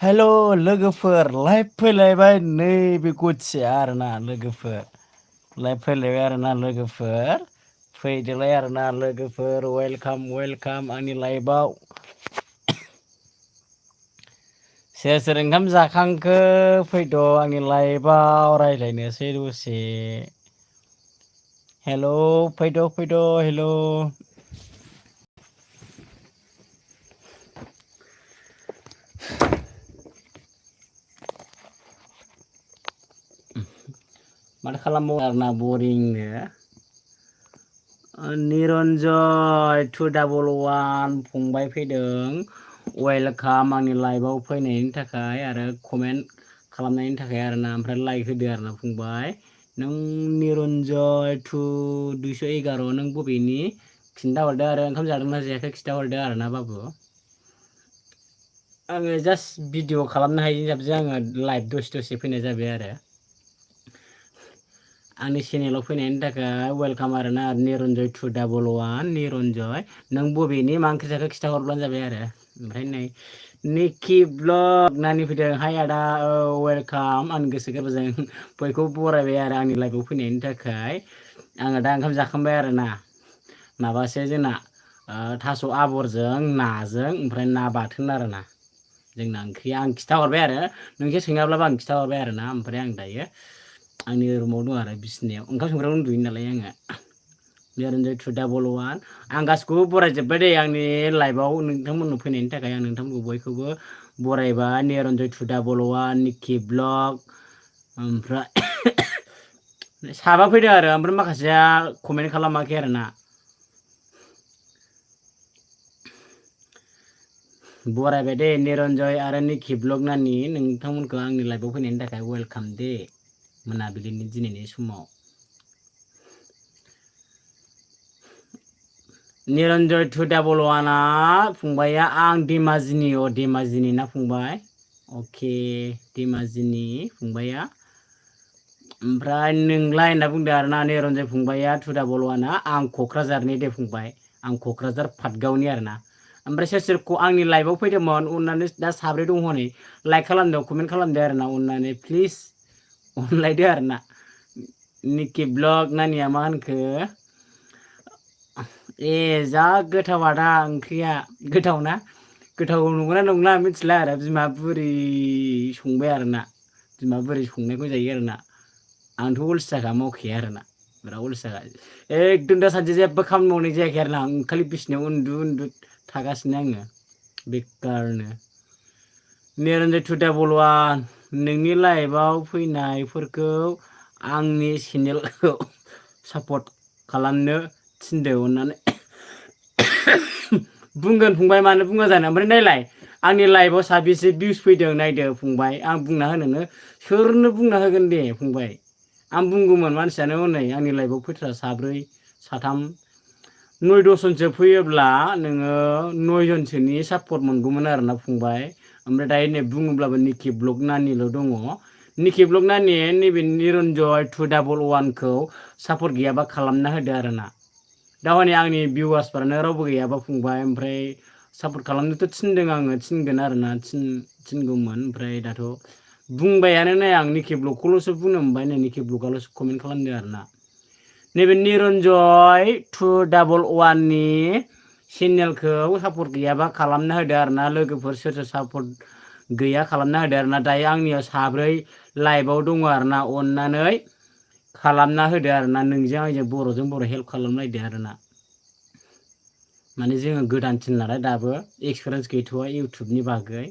हेल' लोगोफोर लाइभ फैलायबाय नैबे गथिया आरोना लोगोफोर लाइभ फैलायबाय आरोना लोगोफोर फैदोलाय आरोना लोगोफोर वेलकाम आंनि लाइभआव सोर सोर ओंखाम जाखांखो फैद' आंनि लाइभआव रायज्लायनोसै दसे हेल' फैद' हेल' माथो खालामबावो आरोना बरिंनो निरन्जय 211 फंबाय फैदों वेलकाम आंनि लाइभआव फैनायनि थाखाय आरो कमेन्ट खालामनायनि थाखाय आरोना ओमफ्राय लाइक होदो आरोना फंबाय नों निरन्जय 211 नों बबेनि खिन्थाहरदो आरो ओंखाम जादोंना जायाखै खिन्थाहरदो आरोना बाबु आङो जास्ट भिडिअ खालामनो हायिनि जाबजों आङो लाइभ दसे फैनाय जाबाय आरो आंनि चेनेलाव फैनायनि थाखाय वेलकाम आरोना निरन्जय 211 निरन्जय नों बबेनि मा ओंख्रि जाखो खिन्थाहरब्लानो जाबाय आरो ओमफ्राय नै निकि ब्लग नानि फैदों हाय आदा वेलकाम आंनि गोसो गोरबोजों बयखौबो बरायबाय आरो आंनि लाइभआव फैनायनि थाखाय आङो दा ओंखाम जाखांबाय आरोना माबासो जोंना थास' आबरजों नाजों ओमफ्राय ना बाथोन आरोना जोंना ओंख्रिया आं खिन्थाहरबाय आरो नोंसोर सोङाब्लाबो आं खिन्थाहरबाय आरोना ओमफ्राय आं दायो आंनि रुमाव दं आरो बिसिनायाव ओंखाम संग्रायाव उन्दुयो नालाय आङो निरन्जय 211 आं गासिखौबो बरायजोब्बाय दे आंनि लाइभआव नोंथांमोननो फैनायनि थाखाय आं नोंथांमोनखौ बयखौबो बरायबाय निरन्जय 211 निकि ब्लग ओमफ्राय साबा फैदों आरो ओमफ्राय माखासेया कमेन्ट खालामाखै आरोना बरायबाय दे निरन्जय आरो निकि ब्लग नानि नोंथांमोनखौ आंनि लाइभआव फैनायनि थाखाय वेलकाम दे मोनाबिलिनि दिनैनि समाव निरन्जय 211 फंबाया आं धेमाजिनि ना फंबाय अके धेमाजिनि फंबाया ओमफ्राय नोंलाय होनना बुंदों आरोना निरन्जय फंबाया 211 आं क'क्राझारनि दे फंबाय आं क'क्राझार पाटगावनि आरोना ओमफ्राय सोर सोर आंनि लाइभआव फैदोंमोन अननानै दा साब्रै दङ हनै लाइक खालामदो कमेन्ट खालामदो आरोना अननानै प्लिज अनलायदो आरोना निकि ब्लग नानिया मा होनखो ए जा गोथाव आदा ओंख्रिया गोथाव ना गोथाव नंगौना नंला मिथिला आरो बिमा बुरै संबाय आरोना बिमा बुरै संनायखौ जायो आरोना आंथ' अलसियाखा मावखाया आरोना बिराद अलसियाखा एकदम दा सानसे जेबो खामानि मावनाय जायाखै आरोना आं खालि बिसिनायाव उन्दु थागासिनो आङो बेकारनो निरन्जय 211 नोंनि लाइभआव फैनायफोरखौ आंनि चेनेलखौ सापर्ट खालामनो थिनदो अननानै बुंगोन फंबाय मानो बुङा जानो ओमफ्राय नायलाय आंनि लाइभआव साबेसे भिउस फैदों नायदो फंबाय आं बुंना होनोनो सोरनो बुंना होगोन दे फंबाय आं बुंगौमोन मानसियानो हनै आंनि लाइभआव फैथ्रा साब्रै साथाम 9-10 जनसो फैयोब्ला नोङो 9 जनसोनि सापर्ट मोनगौमोन आरोना फंबाय ओमफ्राय दायो नै बुङोब्लाबो निकि ब्लग नानिल' दङ निकि ब्लग नानि नैबे निरन्जय 211 खौ सापर्ट गैयाबा खालामना होदो आरोना दा हनै आंनि भिउवार्सफोरानो रावबो गैयाबा फंबाय ओमफ्राय सापर्ट खालामनोथ' थिनदों आङो थिनगोन आरोना थिनगौमोन ओमफ्राय दाथ' बुंबायानो नै आं निकि ब्लगखौल'सो बुंनो मोनबाय नै निकि ब्लगआल'सो कमेन्ट खालामदो आरोना नैबे निरन्जय 211 नि चेनेलखौ सापर्ट गैयाबा खालामना होदो आरोना लोगोफोर सोर सोर सापर्ट गैया खालामना होदो आरोना दायो आंनियाव साब्रै लाइभआव दङ आरोना अननानै खालामना होदो आरोना नोंजों आंजों बर'जों बर' हेल्प खालामलायदो आरोना माने जोङो गोदानसिन नालाय दाबो एक्सपिरियेन्स गैथ'वा इउटुबनि बागै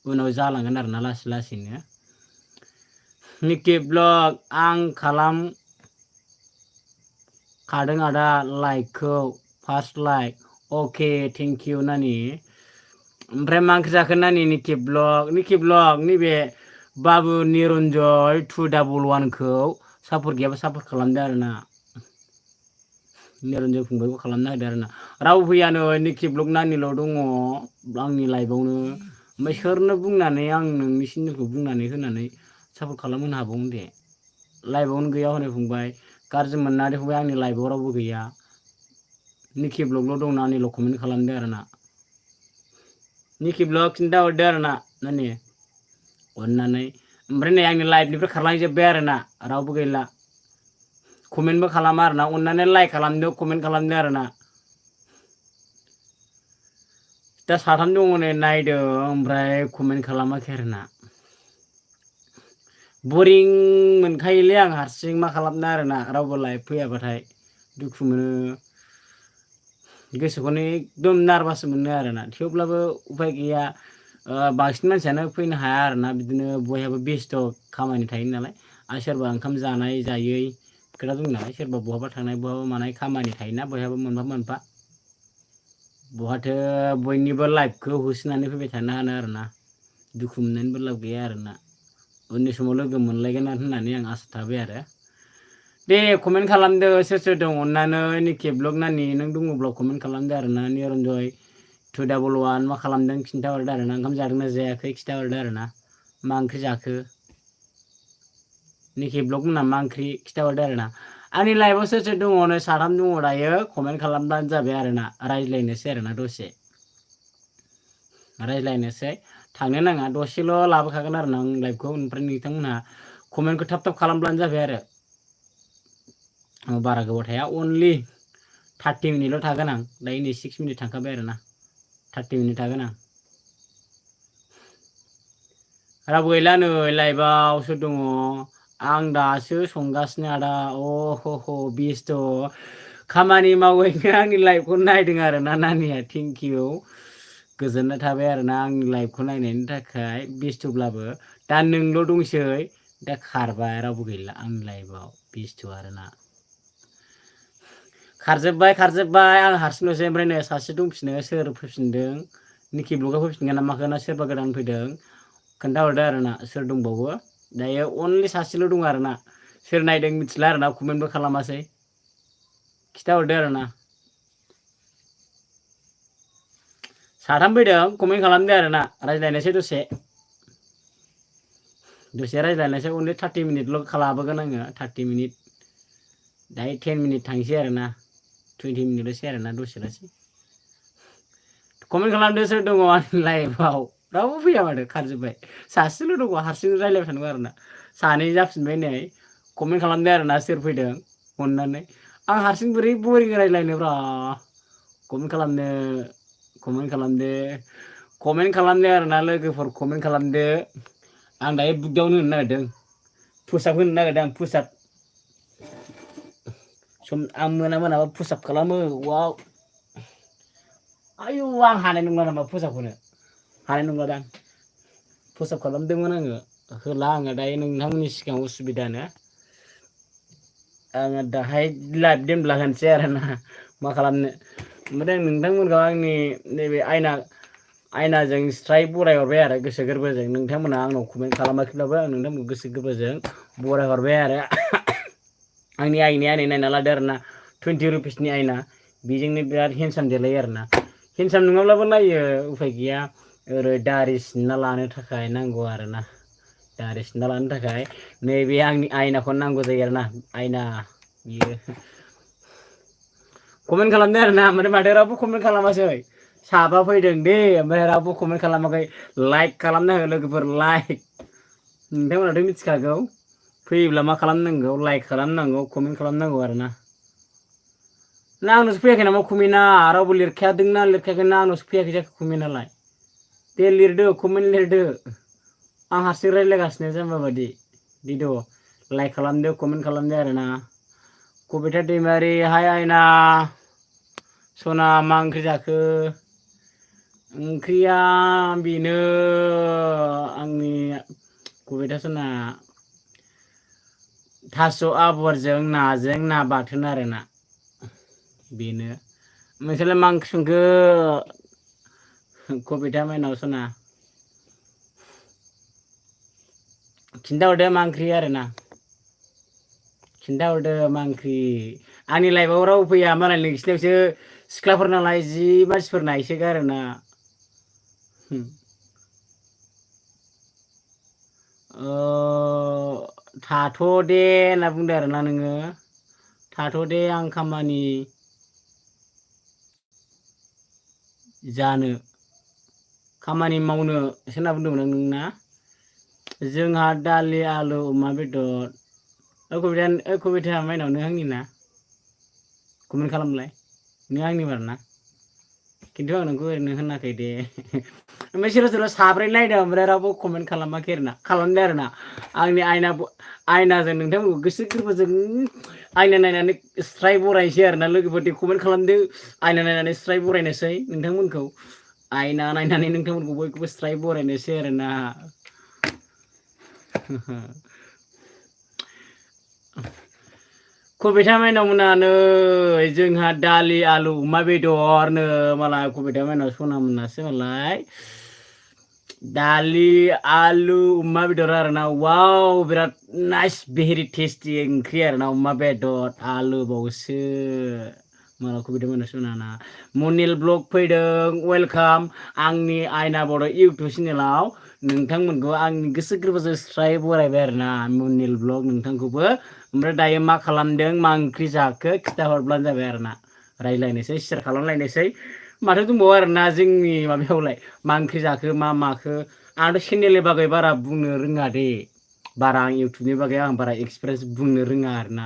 उनाव जालांगोन आरोना लासै लासैनो निकि ब्लग आं खालामखादों आदा लाइकखौ first like okay thank you नानि ओमफ्राय मा ओंख्रि जाखो नानि निकि ब्लग नैबे बाबु निरन्जय 211 खौ सापर्ट गैयाबा सापर्ट खालामदो आरोना निरन्जय फंबायखौ खालामना होदो आरोना रावबो फैयानो निकि ब्लग नानिल' दङ आंनि लाइभआवनो ओमफ्राय सोरनो बुंनानै आं नोंनि चेनेलखौ बुंनानै होनानै सापर्ट खालामहोनो हाबावगोन दे लाइभआवनो गैया हनै फंबाय गाज्रि मोनना दे फंबाय आंनि लाइभआव रावबो गैया निकि ब्लगल' दं नानिल' कमेन्ट खालामदो आरोना निकि ब्लग खिन्थाहरदो आरोना नानि अन्नानै ओमफ्राय नै आंनि लाइभनिफ्राय खारलांजोब्बाय आरोना रावबो गैला कमेन्टबो खालामा आरोना अन्नानै लाइक खालामदो कमेन्ट खालामदो आरोना दा साथाम दङ नै नायदो ओमफ्राय कमेन्ट खालामाखै आरोना बरिं मोनखायोलै आं हारसिं मा खालामनो आरोना रावबो लाइभ फैयाबाथाय दुखु मोनो गोसोखौनो एकदम नारभास मोनो आरोना थेवब्लाबो उपाय गैया बांसिन मानसियानो फैनो हाया आरोना बिदिनो बयहाबो बेस्थ' खामानि थायो नालाय आरो सोरबा ओंखाम जानाय जायै खोथा दं नालाय सोरबा बहाबा थांनाय बहाबा मानाय खामानि थायोना बयहाबो मोनफा मोनफा बहाथो बयनिबो लाइभखौ होसोनानै फैबाय थानो हानो आरोना दुखु मोननायनिबो लाब गैया आरोना उननि समाव लोगो मोनलायगोन होननानै आं आसा थाबाय आरो दे कमेन्ट खालामदो सोर सोर दं अन्नानै निके ब्लग नानि नों दङब्ला कमेन्ट खालामदो आरोना निरन्जय 211 मा खालामदों खिन्थाहरदो आरोना ओंखाम जादोंना जायाखै खिन्थाहरदो आरोना मा ओंख्रि जाखो निके ब्लग मोना मा ओंख्रि खिन्थाहरदो आरोना आंनि लाइभआव सोर सोर दङ नै साथाम दङ दायो कमेन्ट खालामब्लानो जाबाय आरोना रायज्लायनोसै आरोना दसे रायज्लायनोसै थांनो नाङा दसेल' लाबोखागोन आरोना आं लाइभखौ ओमफ्राय नोंथांमोनहा कमेन्टखौ थाब थाब खालामब्लानो जाबाय आरो बारा गोबाव थाया अनलि 30 मिनिटल' थागोन आं दायो नै 6 मिनिट थांखाबाय आरोना 30 मिनिट थागोन आं रावबो गैला नै लाइभआव सोर दङ आं दासो संगासिनो आदा अह बेस्थ' खामानि मावैनो आंनि लाइभखौ नायदों आरोना नानिया थेंक इउ गोजोननाय थाबाय आरोना आंनि लाइभखौ नायनायनि थाखाय बेस्थ'ब्लाबो दा नोंल' दंसै दा खारबाय रावबो गैला आंनि लाइभआव बेस्थ' आरोना खारजोब्बाय आं हारसिंल'सै ओमफ्राय नै सासे दंफिनो सोर फैफिनदों निके ब्लगआव फैफिनगोन ना माखो ना सोरबा गोदान फैदों खोन्थाहरदो आरोना सोर दंबावो दायो अनलि सासेल' दं आरोना सोर नायदों मिथिला आरोना कमेन्टबो खालामासै खिथाहरदो आरोना साथाम फैदों कमेन्ट खालामदो आरोना रायज्लायनोसै दसे रायज्लायनोसै अनलि 30 मिनिटल' लाबोगोन आङो 30 मिनिट दायो 10 मिनिट थांसै आरोना 20 मिनिटल'सै आरोना दसेल'सै कमेन्ट खालामदो सोर दङ आंनि लाइभआव रावबो फैया माथो खारजोब्बाय सासेल' दङ हारसिं रायज्लायबाय थानांगौ आरोना सानै जाफिनबाय नै कमेन्ट खालामदो आरोना सोर फैदों अननानै आं हारसिं बोरै बरिं रायज्लायनोब्रा कमेन्ट खालामदो आरोना लोगोफोर कमेन्ट खालामदो आं दायो बुकडाउन होनो नागिरदों पुसआप होनो नागिरदों आं पुसआप आं मोनाबा पुसआप खालामो वाव आयौ आं हानाय नंला नामा पुसआपखौनो हानाय नंलादां पुसआप खालामदोंमोन आङो होला आङो दायो नोंथांमोननि सिगाङाव उसुबिदानो आङो दाहाय लाइभ दोनब्ला होनसै आरोना मा खालामनो ओमफ्राय आं नोंथांमोनखौ आंनि नैबे आयनाजों स्राय बरायहरबाय आरो गोसो गोरबोजों नोंथांमोना आंनाव कमेन्ट खालामाखैब्लाबो आं नोंथांमोनखौ गोसो गोरबोजों बरायहरबाय आरो आंनि आइनाया नै नायना लादो आरोना 20 रुपिसनि आयना बेजोंनो बिराद हेन्डसाम देलायो आरोना हेन्डसाम नङाब्लाबो नायो उफाय गैया ओरै दारि सिनना लानो थाखाय नांगौ आरोना दारि सिनना लानो थाखाय नैबे आंनि आयनाखौ नांगौ जायो आरोना आयना बियो कमेन्ट खालामदो आरोना ओमफ्राय माथो रावबो कमेन्ट खालामासै साबा फैदों दे ओमफ्राय रावबो कमेन्ट खालामाखै लाइक खालामना हो लोगोफोर लाइक नोंथांमोनाथ' मिथिखागौ फैयोब्ला मा खालामनांगौ लाइक खालामनांगौ कमेन्ट खालामनांगौ आरोना ना आंनावसो फैयाखै नामा कमेन्टआ रावबो लिरखादोंना लिरखायाखैना आंनावसो फैयाखै जाखो कमेन्टआलाय दे लिरदो कमेन्ट लिरदो आं हारसिं रायज्लायगासिनो जाम्बा बायदि दिद' लाइक खालामदो कमेन्ट खालामदो आरोना कबिता दैमारि हाय आयना सना मा ओंख्रि जाखो ओंख्रिया बेनो आंनि कबिता सना थास' आबरजों नाजों ना बाथोन आरोना बेनो नोंसोरलाय मा ओंख्रि संखो कबिता माइनाव सना खिन्थाहरदो मा ओंख्रि आरोना खिन्थाहरदो मा ओंख्रि आंनि लाइफआव रावबो फैया मालाय नोंसिनावसो सिख्लाफोर नालाय जि मानसिफोर नायसोगारोना थाथ' दे होनना बुंदो आरोना नोङो थाथ' दे आं खामानि जानो खामानि मावनो होनना बुंदोंमोन नोंना जोंहा दालि आलु अमा बेदर कबिता माइनाव नों आंनि ना कमेन्ट खालामलाय नों आंनि बारना खिन्थु आं नोंखौ ओरैनो होनाखै दे ओमफ्राय सोरबा सोरबा साब्रै नायदों ओमफ्राय रावबो कमेन्ट खालामाखै आरोना खालामदो आरोना आंनि आयनाजों नोंथांमोनखौ गोसो गोरबोजों आयना नायनानै स्राय बरायनोसै आरोना लोगोफोरनि कमेन्ट खालामदो आयना नायनानै स्राय बरायनोसै नोंथांमोनखौ आयना नायनानै नोंथांमोनखौ बयखौबो स्राय बरायनोसै आरोना कबिता माइनाव मोनानो जोंहा दालि आलु अमा बेदरनो मालाय कबिता माइनाव सना मोनासो मालाय दालि आलु अमा बेदर आरोना वाव बिराद नाइस भेरि टेस्टि ओंख्रि आरोना अमा बेदर आलु बावसो माला कबिता माइनाव सनाना मनिल ब्लग फैदों वेलकाम आंनि आयना बड' इउटुब चेनेलाव नोंथांमोनखौ आंनि गोसो गोरबोजों स्राय बरायबाय आरोना मनिल ब्लग नोंथांखौबो ओमफ्राय दायो मा खालामदों मा ओंख्रि जाखो खिथाहरब्लानो जाबाय आरोना रायलायनोसै शेयार खालामलायनोसै माथो दंबावो आरोना जोंनि माबायावलाय मा ओंख्रि जाखो मा माखो आंथ' चेनेलनि बागै बारा बुंनो रोङा दे बारा आं इउटुबनि बागै आं बारा एक्सपिरियेन्स बुंनो रोङा आरोना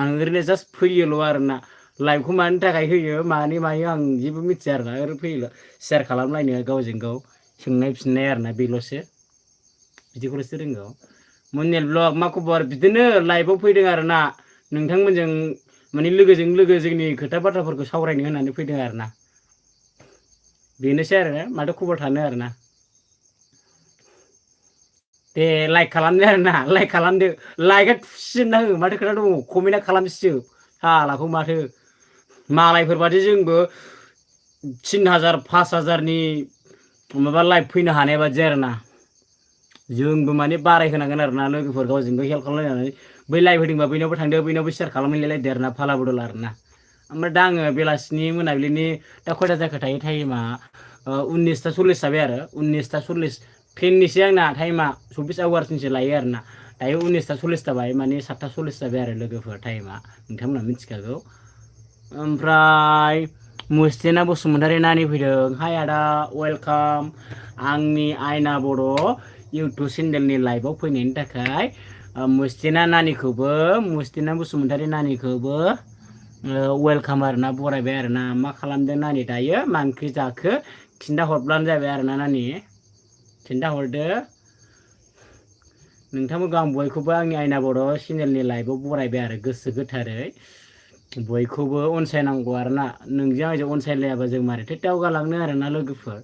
आं ओरैनो जास्ट फैयोल' आरोना लाइभखौ मानि थाखाय होयो मानि मायो आं जेबो मिथिया आरोना ओरैनो फैयोल' शेयार खालामलायनो गावजों गाव सोंनाय फिननाय आरोना बेल'सो बिदिखौल'सो रोंगौ मनिल ब्लग मा खबर बिदिनो लाइभआव फैदों आरोना नोंथांमोनजों माने लोगोजों लोगो जोंनि खोथा बाथ्राफोरखौ सावरायनो होननानै फैदों आरोना बेनोसै आरो माथो खबर थानो आरोना दे लाइक खालामदो आरोना लाइक खालामदो लाइकआ थुसिना हो माथो खोथा दङ कमेन्टआ खालामसियो हालाखौ माथो मालायफोर बादि जोंबो 3000 5000नि माबा लाइभ फैनो हानाय बादि आरोना जोंबो माने बारायहोनांगोन आरोना लोगोफोर गावजों गाव हेल्प खालामलायनानै बै लाइभ होदोंबा बैनावबो थांदो बैनावबो शेयार खालामहैलायलायदो आरोना फाला बदल आरोना ओमफ्राय दा आङो बेलासिनि मोनाबिलिनि दा खयथा जाखो थायो टाइमा 19:40 जाबाय आरो 19:40 10निसो आंना टाइमा 24 आवार्सनिसो लायो आरोना दायो 19:40 जाबाय माने 7:40 जाबाय आरो लोगोफोर टाइमा नोंथांमोना मिथिखागौ ओमफ्राय मुस्टेना बसुमतारी नानि फैदों हाय आदा वेलकाम आंनि आयना बड' इउटुब चेनेलनि लाइभआव फैनायनि थाखाय मुस्टेना बसुमतारी नानिखौबो वेलकाम आरोना बरायबाय आरोना मा खालामदों नानि दायो मा ओंख्रि जाखो खिन्था हरब्लानो जाबाय आरोना नानि खिन्था हरदो नोंथांमोनखौ आं बयखौबो आंनि आयना बड' चेनेलनि लाइभआव बरायबाय आरो गोसो गोथारै बयखौबो अनसायनांगौ आरोना नोंजों आंजों अनसायलायाबा जों मारैथो दावगालांनो आरोना लोगोफोर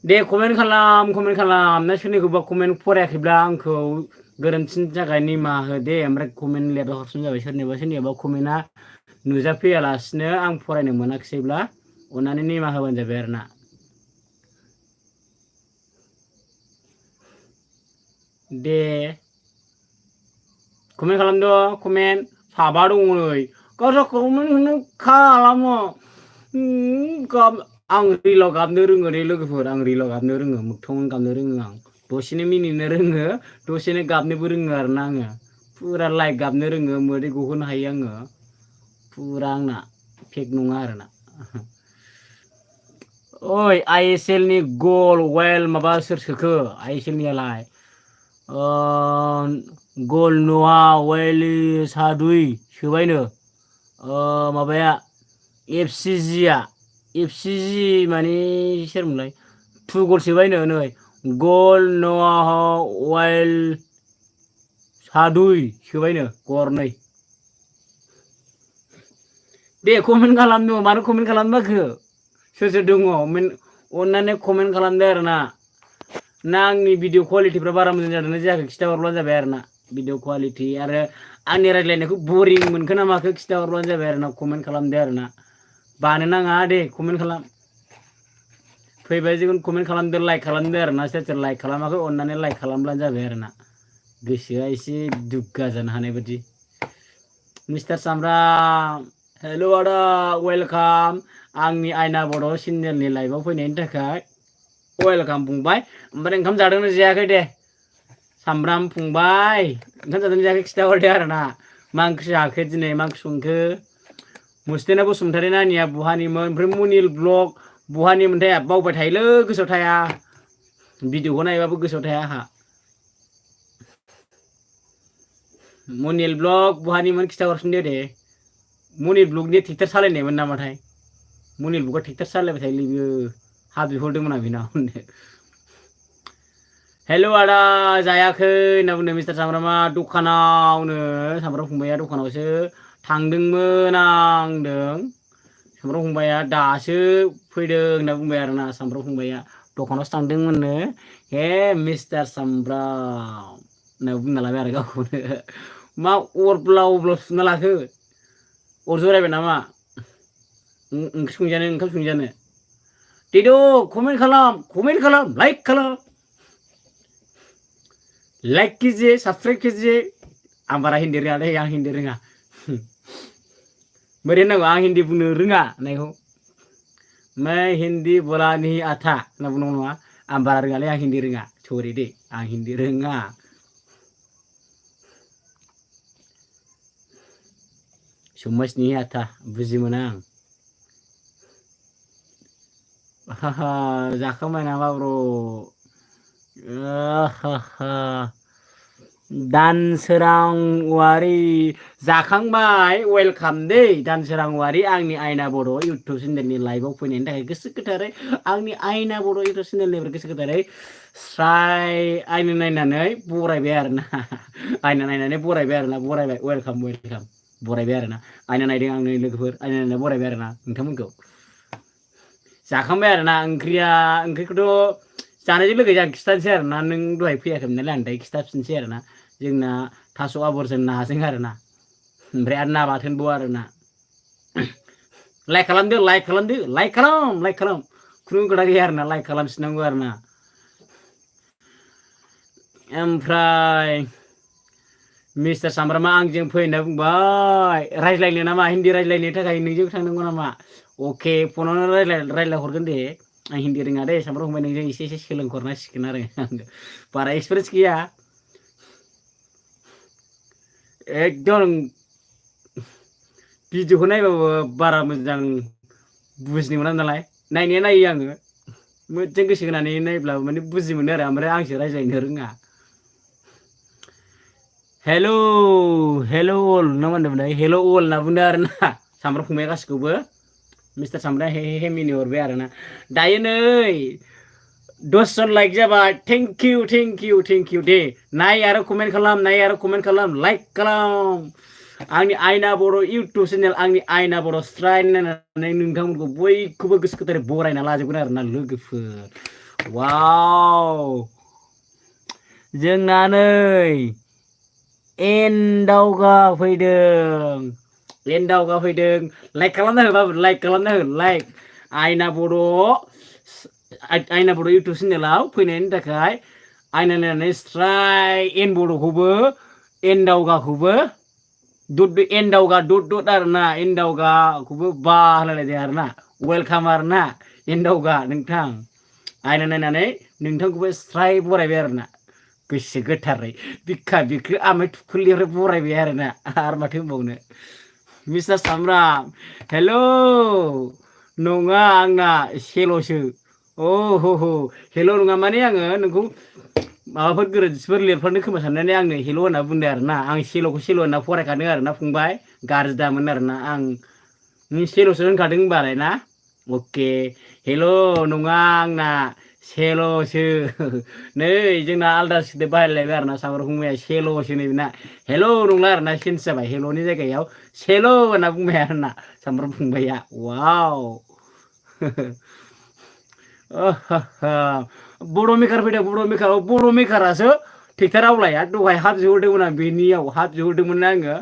दे कमेन्ट खालाम ना सोरनिखौबा कमेन्ट फरायाखैब्ला आंखौ गोरोन्थिनि थाखाय निमाहा हो दे ओमफ्राय कमेन्ट लिरना हरफिन जाबाय सोरनिबा कमेन्टआ नुजाफैयालासिनो आं फरायनो मोनाखिसैब्ला अननानै निमाहा होबानो जाबाय आरोना दे कमेन्ट खालामदो कमेन्ट साबा दङ नै गावस्रा कमेन्ट होनो खालामो आं रिलाव गाबनो रोङो दे लोगोफोर आं रिलाव गाबनो रोङो मोगथाङावनो गाबनो रोङो आं दसेनो मिनिनो रोङो दसेनो गाबनोबो रोङो आरोना आङो फुरा लाइक गाबनो रोङो मोदै गहोनो हायो आङो फुरा आंना फेक नङा आरोना ओइ ISL नि गल वेल माबा सोर सोखो ISL नियालाय गल नहा वेलि सादुइ सोबायनो माबाया FCG माने सोरमोनलाय 2 गल सोबायनो नै गल नहा वेल सादुइ सोबायनो गरनै दे कमेन्ट खालामदो मानो कमेन्ट खालामबाखो सोर दङ अननानै कमेन्ट खालामदो आरोना ना आंनि भिडिअ क्वालिटिफ्रा बारा मोजां जादोंना जायाखै खिथाहरब्लानो जाबाय आरोना भिडिअ क्वालिटि आरो आंनि रायज्लायनायखौ बरिं मोनखो ना माखो खिथाहरब्लानो जाबाय आरोना कमेन्ट खालामदो आरोना बानो नाङा दे कमेन्ट खालाम फैबाय जिखुनु कमेन्ट खालामदो लाइक खालामदो आरोना सोर लाइक खालामाखै अननानै लाइक खालामब्लानो जाबाय आरोना गोसोआ एसे दुग्गा जानो हानाय बायदि मिस्टार सामब्राम हेल' आदा वेलकाम आंनि आयना बड' चेनेलनि लाइभआव फैनायनि थाखाय वेलकाम फंबाय ओमफ्राय ओंखाम जादोंना जायाखै दे सामब्राम फंबाय ओंखाम जादोंना जायाखै खिथाहरदो आरोना मा ओंख्रि जाखो दिनै मा ओंख्रि संखो मुस्टेना बसुमतारी नानिया बहानिमोन ओमफ्राय मनिल ब्लग बहानिमोनथाय बावबाय थायोलै गोसोआव थाया भिडिअखौ नायबाबो गोसोआव थाया आहा मनिल ब्लग बहानिमोन खिथाहरफिनदो दे मनिल ब्लगनि ट्रेक्टर सालायनायमोन नामाथाय मनिल ब्लगा ट्रेक्टर सालायबाय थायोलै बियो हा बिहरदोंमोन आं बिनाव हेल' आदा जायाखै होनना बुंदों मिस्टार सामब्रामा दखानावनो सामब्राम फंबाया दखानावसो थांदोंमोन आं होनदों सामब्राम फंबाया दासो फैदों होनना बुंबाय आरोना सामब्राम फंबाया दखानावसो थांदोंमोननो हे मिस्टार सामब्राम होनना बुंना लाबाय आरो गावखौनो मा अर ब्लाव ब्लाव सुना लाखो अर जरायबाय नामा ओंख्रि संजानो ओंखाम संजानो दिद' कमेन्ट खालाम लाइक कीजिए सब्सक्राइब कीजिए आं बारा हिन्दी रोङालै आं हिन्दी रोङा बोरै होननांगौ आं हिन्दी बुंनो रोङा होननायखौ मैं हिन्दी बोला नहीं आता होनना बुंनांगौ नङा आं बारा रोङालै आं हिन्दी रोङा सरि दे आं हिन्दी रोङा समझ नहीं आता बुजि मोना आं जाखांबाय नामा ब्र दानसोरांवारि जाखांबाय वेलकाम दे दानसोरांवारि आंनि आयना बर' इउटुब चेनेलनि लाइभआव फैनायनि थाखाय गोसो गोथारै आंनि आयना बर' इउटुब चेनेलनिफ्राय गोसो गोथारै स्राय आयना नायनानै बरायबाय आरोना आयना नायनानै बरायबाय आरोना बरायबाय वेलकाम बरायबाय आरोना आयना नायदों आंनि लोगोफोर आयना नायनानै बरायबाय आरोना नोंथांमोनखौ जाखांबाय आरोना ओंख्रिखौथ' जानायजों लोगोसे आं खिथानोसै आरोना नों दहाय फैयाखैमोन नालाय आं दायो खिथाफिनसै आरोना जोंना थास' आबरजों नाजों आरोना ओमफ्राय आरो ना बाथोनबाव आरोना लाइक खालामदो लाइक खालाम खुनु खोथा गैया आरोना लाइक खालामफिननांगौ आरोना ओमफ्राय मिस्टार सामब्रामा आंजों फै होनना बुंबाय रायज्लायनो नामा हिन्दी रायज्लायनो थाखाय नोंजों थांनांगौ नामा अके फनावनो रायज्लाय हरगोन दे आं हिन्दी रोङा दे सामब्राम फंबाय नोंजों एसे सोलोंहरनांसिगोन आरो बारा एक्सपिरियेन्स गैया एकदम भिडिअखौ नायबाबो बारा मोजां बुजिनो मोना नालाय नायनाया नायो आङो मोजां गोसो होनानै नायब्लाबो माने बुजि मोनो आरो ओमफ्राय आंसो रायज्लायनो रोङा हेल' अल ना मा होनदोंमोन हेल' अल होनना बुंदों आरोना सामब्राम फंबाया गासिखौबो मिस्टार सामब्राम हे मिनि हरबाय आरोना दायो नै 10 जन लाइक जाबाय थेंक इउ दे नाय आरो कमेन्ट खालाम लाइक खालाम आंनि आयना बर' इउटुब चेनेल आंनि आयना बर' स्राय नायनानै नोंथांमोनखौ बयखौबो गोसो गोथारै बरायना लाजोबगोन आरोना लोगोफोर वाव जोंना नै एन्दावगा फैदों लाइक खालामना हो बाबु लाइक आयना बर' इउटुब चेनेलाव फैनायनि थाखाय आयना नायनानै स्राय एन बर'खौबो एन्दावगाखौबो एन्दावगा दट आरोना एन्दावगाखौबो बा होलायलायदों आरोना वेलकाम आरोना एन्दावगा नोंथां आयना नायनानै नोंथांखौबो स्राय बरायबाय आरोना गोसो गोथारै बिखा बिख्लो आमाय थुखुलनिफ्राय बरायबाय आरोना आरो माथो होनबावनो मिस्टार सामब्राम हेल' नङा आंना सेल'सो हेल' नङा माने आङो नोंखौ माबाफोर गोरोन्थिफोर लिरफानो खोमा साननानै आंनो हेल' होनना बुंदों आरोना आं सेल'खौ सेल' होनना फरायखादों आरोना फंबाय गाज्रि दामोन आरोना आं सेल'सो होनखादों होनबालाय ना अके हेल' नङा आंना सेल'सो नै जोंना आलदा सोदोब बाहायलायबाय आरोना सामब्राम फंबाया सेल'सो नै बेना हेल' नंला आरोना चेन्ज जाबाय हेल'नि जायगायाव सेल' होनना बुंबाय आरोना सामब्राम फंबाया वाव बर' मेकार फैदों बर' मेकारासो ट्रेक्टर आवलाया दहाय हाब बिहरदोंमोन आं बेनियाव हाब बिहरदोंमोन आङो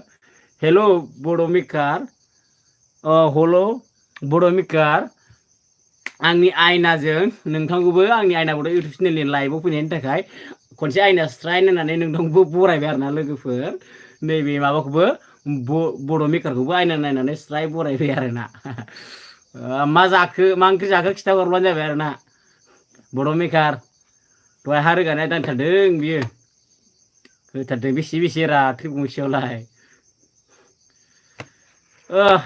हेल' बर' मेकार हेल' बर' मेकार आंनि आयनाजों नोंथांखौबो आंनि आयना बर' इउटुब चेनेलनि लाइभआव फैनायनि थाखाय खनसे आयना स्राय नायनानै नोंथांखौबो बरायबाय आरोना लोगोफोर नैबे माबाखौबो बर' मेकारखौबो आयना नायनानै स्राय बरायबाय आरोना मा ओंख्रि जाखो खिथाहरबानो जाबाय आरोना बर' मेकार दहाय हा रोगानाया दांथारदों बियो होथारदों बेसे रा ट्रिप गंसेयावलाय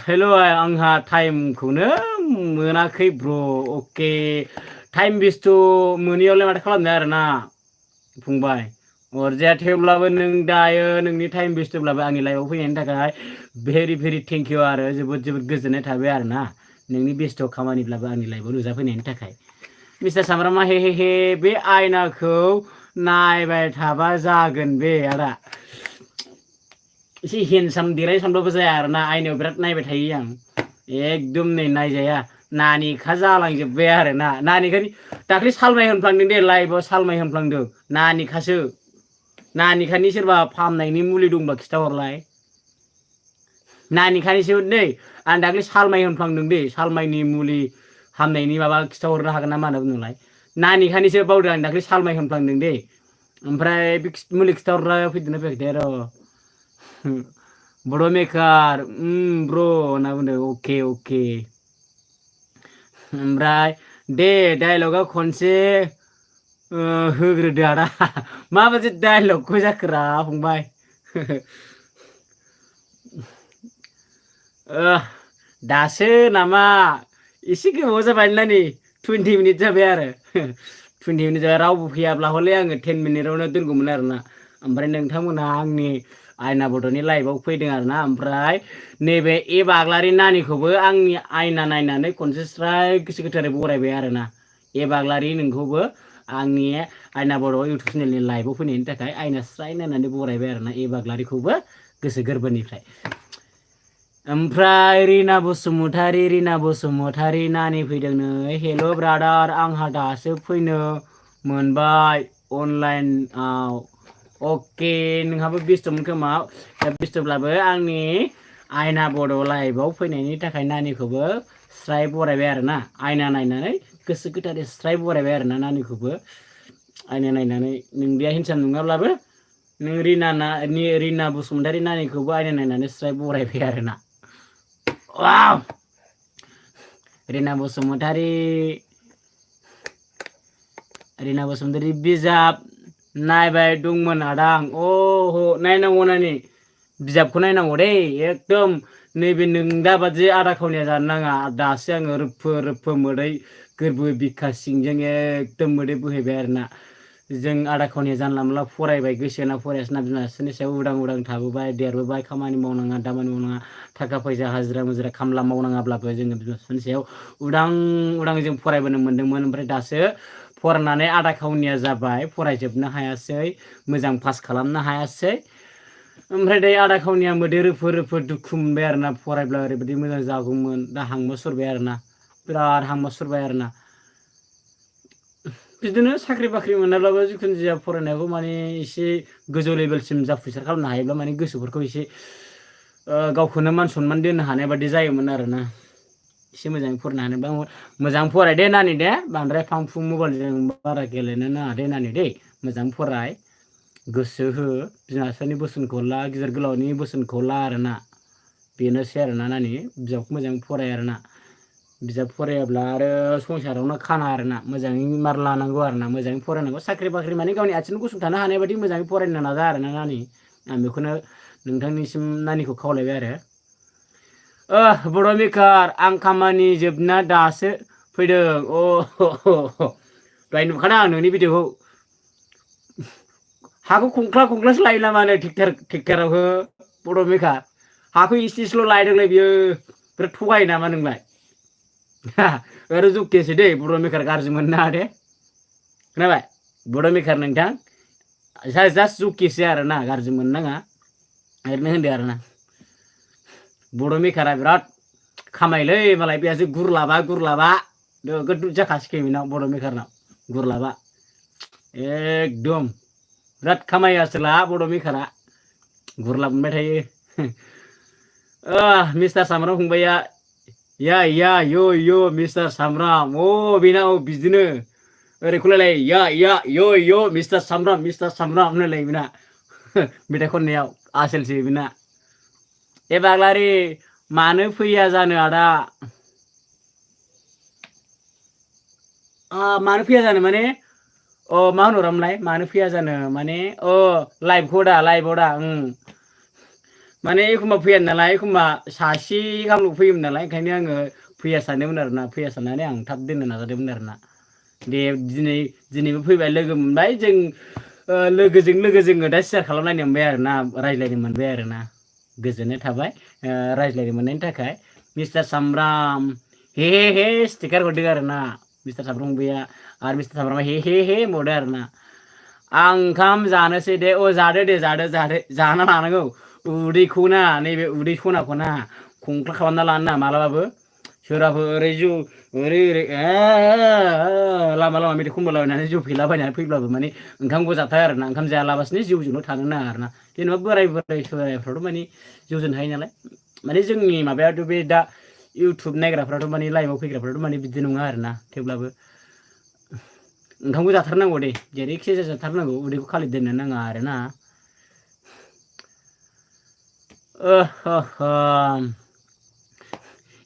हेल' आंहा टाइमखौनो मोनाखै ब्र' अके टाइम बेस्ट मोनैयावलाय माथो खालामनो आरोना फंबाय अरजाया थेवब्लाबो नों दायो नोंनि टाइम बेस्टब्लाबो आंनि लाइफआव फैनायनि थाखाय भेरि थेंक इउ आरो जोबोद गोजोननाय थाबाय आरोना नोंनि बेस्ट खामानिब्लाबो आंनि लाइफआव नुजाफैनायनि थाखाय मिस्टार सामब्रामा हे बे आयनाखौ नायबाय थाबा जागोन बे आदा एसे हेन्डसाम देलाय सानबाबो जाया आरोना आयनायाव बिराद नायबाय थायो आं एकदम नै नायजाया नानिखा जालांजोब्बाय आरोना नानिखानि दाख्लै सालमाय होनफ्लांदों दे लाइभआव सालमाय होनफ्लांदों नानिखासो नानिखानि सोरबा फाहामनायनि मुलि दंबा खिथाहरलाय नानिखानिसो नै आं दाख्लै सालमाय होनफ्लांदों दे सालमायनि मुलि हामनायनि माबा खिथाहरनो हागोन ना मा होनना बुंदोंलाय नानिखानिसो बावदों आं दाख्लै सालमाय होनफ्लांदों दे ओमफ्राय बे मुलि खिथाहरग्रा फैदोंना फैयाखै र' बड' मेकार ब्र' होनना बुंदों अके ओमफ्राय दे डायलगा खनसे होग्रोदो आदा माबायदि डायलगखौ जाखोरा फंबाय दासो नामा एसे गोबाव जाबाय ना नै 20 मिनिट जाबाय आरो 20 मिनिट जाबाय रावबो फैयाब्ला हले आङो 10 मिनिटावनो दोनगौमोन आरोना ओमफ्राय नोंथांमोनहा आंनि आयना बड'नि लाइभआव फैदों आरोना ओमफ्राय नैबे बाग्लारि नानिखौबो आंनि आयना नायनानै खनसे स्राय गोसो गोथारै बरायबाय आरोना बाग्लारि नोंखौबो आंनि आयना बड' इउटुब चेनेलनि लाइभआव फैनायनि थाखाय आयना स्राय नायनानै बरायबाय आरोना बाग्लारिखौबो गोसो गोरबोनिफ्राय ओमफ्राय रिना बसुमतारी नानि फैदों नै हेल' ब्रादार आंहा दासो फैनो मोनबाय अनलाइनआव अके नोंहाबो बेस्थ'मोन खोमा बेस्थ'ब्लाबो आंनि आयना बड' लाइभआव फैनायनि थाखाय नानिखौबो स्राय बरायबाय आरोना आयना नायनानै गोसो गोथारै स्राय बरायबाय आरोना नानिखौबो आयना नायनानै नोंदिया हिंसा नङाब्लाबो नों रिना बसुमतारी नानिखौबो आयना नायनानै स्राय बरायबाय आरोना वाव रिना बसुमतारी बिजाब नायबाय दंमोन आदा आं नायनांगौ नानि बिजाबखौ नायनांगौ दे एकदम नैबे नों दाबादि आदा खावनिया जानो नाङा दासो आङो रोफो मोदै गोरबो बिखा सिंजों एकदम मोदै बोहैबाय आरोना जों आदा खावनिया जानला मोनला फरायबाय गोसो होना फरायासैना बिमा बिफानि सायाव उदां थाबोबाय देरबोबाय खामानि मावनाङा दामानि मावनाङा थाखा फैसा हाजिरा मुजिरा खामला मावनाङाब्लाबो जोङो बिमा बिफानि सायाव उदां जों फरायबोनो मोन्दोंमोन ओमफ्राय दासो फरायनानै आदा खावनिया जाबाय फरायजोबनो हायासै मोजां पास खालामनो हायासै ओमफ्राय दायो आदा खावनिया मोदै रोफो दुखु मोनबाय आरोना फरायब्ला ओरैबायदि मोजां जागौमोन दा हांमा सुरबाय आरोना बिराद हांमा सुरबाय आरोना बिदिनो साख्रि बाख्रि मोनाब्लाबो जिखुनु जाया फरायनायखौ माने एसे गोजौ लेभेलसिम जाफुंसार खालामनो हायोब्ला माने गोसोफोरखौ एसे गावखौनो मान सनमान दोननो हानाय बादि जायोमोन आरोना एसे मोजाङै फरायनो हानोबा मोजां फराय दे नानि दे बांद्राय फांफुं मबाइलजों बारा गेलेनो नाङा दे नानि दे मोजां फराय गोसो हो बिमा बिफानि बोसोनखौ ला गिदिर गोलावनि बोसोनखौ ला आरोना बेनोसै आरोना नानि बिजाबखौ मोजाङै फराय आरोना बिजाब फरायाब्ला आरो संसारावनो खाना आरोना मोजाङै मार लानांगौ आरोना मोजाङै फरायनांगौ साख्रि बाख्रि माने गावनि आथिंजों गसंथानो हानाय बादि मोजाङै फरायनो नाजा आरोना नानि आं बेखौनो नोंथांनिसिम नानिखौ खावलायबाय आरो बड' मेकार आं खामानि जोबना दासो फैदों दहाय नुखादों आं नोंनि भिडिअखौ हाखौ खंख्लासो लायो नामा नो ट्रेक्टराव हो बड' मेकार हाखौ इसेल' लायदोंलाय बियो बिराद थगायो नामा नोंलाय ओरै जखेसो दे बड' मेकार गाज्रि मोननो नाङा दे खोनाबाय बड' मेकार नोंथां जास्ट जखेसो आरोना गाज्रि मोननो नाङा ओरैनो होनदो आरोना बड' मेकारा बिराद खामायोलै मालाय बेयासो गुरलाबा नोगोद जाखासिगोन बेनाव बड' मेकारनाव गुरलाबा एकदम बिराद खामायो आसोला बड' मेकारा गुरलाब मोनबाय थायो मिस्टार सामब्राम फंबाया या यो मिस्टार सामब्राम बेना बिदिनो ओरै खौलायलाय या मिस्टार सामब्राम होनलाय बेना मेथाइ खननायाव आसोलसो बेना बाग्लारि मानो फैया जानो आदा मानो फैया जानो माने मा होनहरामोनलाय मानो फैया जानो माने लाइभआव दा माने एखमबा फैया नालाय एखमबा सासे गाहामल' फैयोमोन नालाय ओंखायनो आङो फैया सानदोंमोन आरोना फैया साननानै आं थाब दोननो नाजादोंमोन आरोना दे दिनैबो फैबाय लोगो मोनबाय जों लोगो जोङो दा शेयार खालामलायनो मोनबाय आरोना रायज्लायनो मोनबाय आरोना गोजोननाय थाबाय रायज्लायनो मोननायनि थाखाय मिस्टार सामब्राम हे हे स्टिकार हरदों आरोना मिस्टार सामब्राम गैया आरो मिस्टार सामब्रामा हे होनबावदों आरोना आं ओंखाम जानोसै दे जादो दे जादो जाना लानांगौ उदैखौ ना नैबे उदै सनाखौ ना खंख्ला खालामना लानो ना मालाबाबो सोरबाफोर ओरै लामा मेथाइ खनबोलाबायनानै जौ फेलाबायनानै फैब्लाबो माने ओंखामखौ जाथार आरोना ओंखाम जायालाबासिनो जौजोंल' थानो नाङा आरोना जेनेबा बोरायफ्राथ' माने जौजों थायो नालाय माने जोंनि माबायाथ' बे दा इउटुब नायग्राफ्राथ' माने लाइभआव फैग्राफ्राथ' माने बिदि नङा आरोना थेवब्लाबो ओंखामखौ जाथारनांगौ दे जेरैखि जाया जाथारनांगौ उदैखौ खालि दोननो नाङा आरोना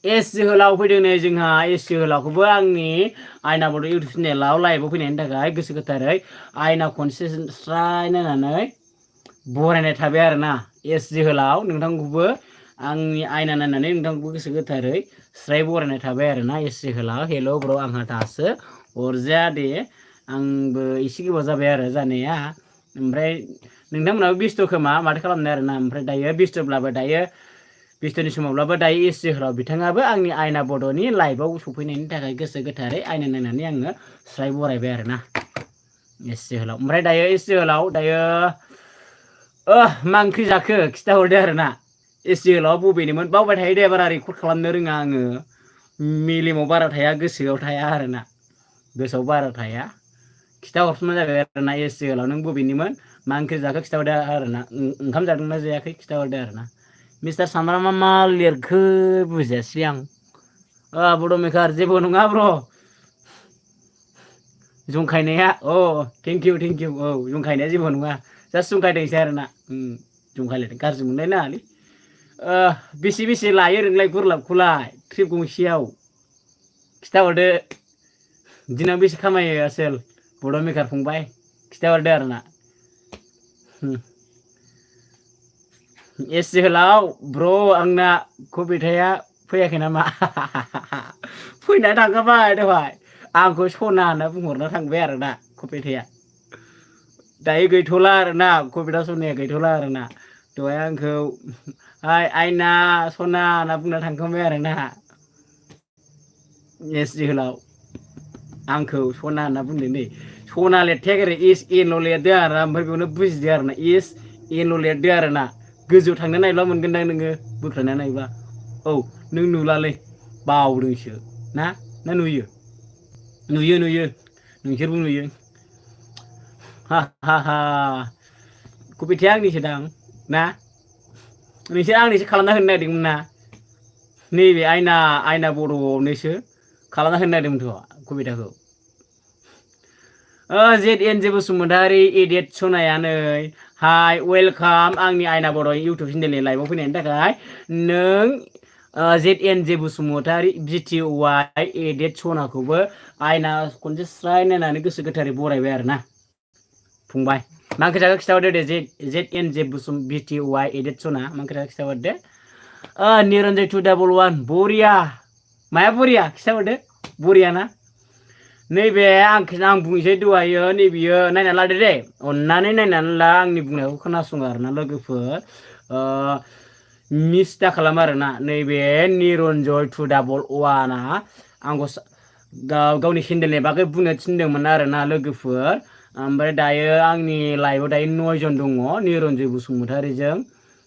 एस जोहोलाव फैदों नै जोंहा एस जोहोलावखौबो आंनि आयना बड' इउटुब चेनेलाव लाइभआव फैनायनि थाखाय गोसो गोथारै आयना खनसे स्राय नायनानै बरायनाय थाबाय आरोना एस जोहोलाव नोंथांखौबो आंनि आयना नायनानै नोंथांखौबो गोसो गोथारै स्राय बरायनाय थाबाय आरोना एस जोहोलाव हेल' ब्र आंहा दासो अरजाया दे आंबो एसे गोबाव जाबाय आरो जानाया ओमफ्राय नोंथांमोनाबो बेस्थ' खोमा माथो खालामनो आरोना ओमफ्राय दायो बेस्थ'ब्लाबो दायो बेस्थ'नि समावब्लाबो दायो एस जोहोलाव बिथाङाबो आंनि आयना बड'नि लाइभआव सफैनायनि थाखाय गोसो गोथारै आयना नायनानै आङो स्राय बरायबाय आरोना एस जोहोलाव ओमफ्राय दायो एस जोहोलाव दायो मा ओंख्रि जाखो खिथाहरदो आरोना एस जोहोलावा बबेनिमोन बावबाय थायो दे बारा रेकर्ड खालामनो रोङा आङो मेलेमाव बारा थाया गोसोआव थाया आरोना गोसोआव बारा थाया खिथाहरफिनबानो जाबाय आरोना एस जोहोलाव नों बबेनिमोन मा ओंख्रि जाखो खिथाहरदो आरोना ओंखाम जादोंना जायाखै खिथाहरदो आरोना मिस्टार सामब्रामा मा लिरखो बुजियासै आं बड' मेकार जेबो नङा ब्र जंखायनाया थेंक इउ औ जंखायनाया जेबो नङा जास्ट जंखायदोंसै आरोना जंखायलायदों गाज्रि मोनलाय नाङालै बेसे लायो नोंलाय गुरलाबखौलाय ट्रिप गंसेयाव खिथाहरदो दिनाव बेसे खामायो आसोल बड' मेकार फंबाय खिथाहरदो आरोना एस जोहोलाव ब्र आंना कबिथाया फैयाखै नामा फैनानै थांखाबाय दहाय आंखौ सना होनना बुंहरना थांबाय आरोना कबिथाया दायो गैथ'ला आरोना कबिथा सनाया गैथ'ला आरोना दहाय आंखौ आयना सना होनना बुंना थांखांबाय आरोना एस जोहोलाव आंखौ सना होनना बुंदों नै सना लिरथायाखै इस एल' लिरदो आरो ओमफ्राय बेयावनो बुजिदो आरोना इस एल' लिरदो आरोना गोजौ थांनो नायब्ला मोनगोनदां नोङो बोख्लायना नायबा औ नों नुलालै बावदोंसो ना नुयो नोंसोरबो नुयो हा कबिथाया आंनिसो दां ना नोंसोर आंनिसो खालामना होनो नागिरदोंमोन ना नैबे आयना बर'आवनोसो खालामना होनो नागिरदोंमोनथ' कबिथाखौ जेड एन जे बसुमतारी एडेट सनाया नै हाय वेलकाम आंनि आयना बर' इउटुब चेनेलनि लाइभआव फैनायनि थाखाय नों जेड एन जे बसुमतारी BTY एडेट सनाखौबो आयना खनसे स्राय नायनानै गोसो गोथारै बरायबाय आरोना फंबाय मा ओंख्रि जाखो खिथाहरदो दे जेड एन जे BTY एडेट सना मा ओंख्रि जाखो खिथाहरदो निरन्जय 211 बरिया माया बरिया खिथाहरदो बरिया ना नैबे आं बुंसै दहायो नैबेयो नायना लादो दे अननानै नायनानै ला आंनि बुंनायखौ खोनासङो आरोना लोगोफोर मिस दा खालाम आरोना नैबे निरन्जय 211 आंखौ गावनि हेन्डेलनि बागै बुंनो थिनदोंमोन आरोना लोगोफोर ओमफ्राय दायो आंनि लाइभआव दायो 9 जन दङ निरन्जय बसुमतारीजों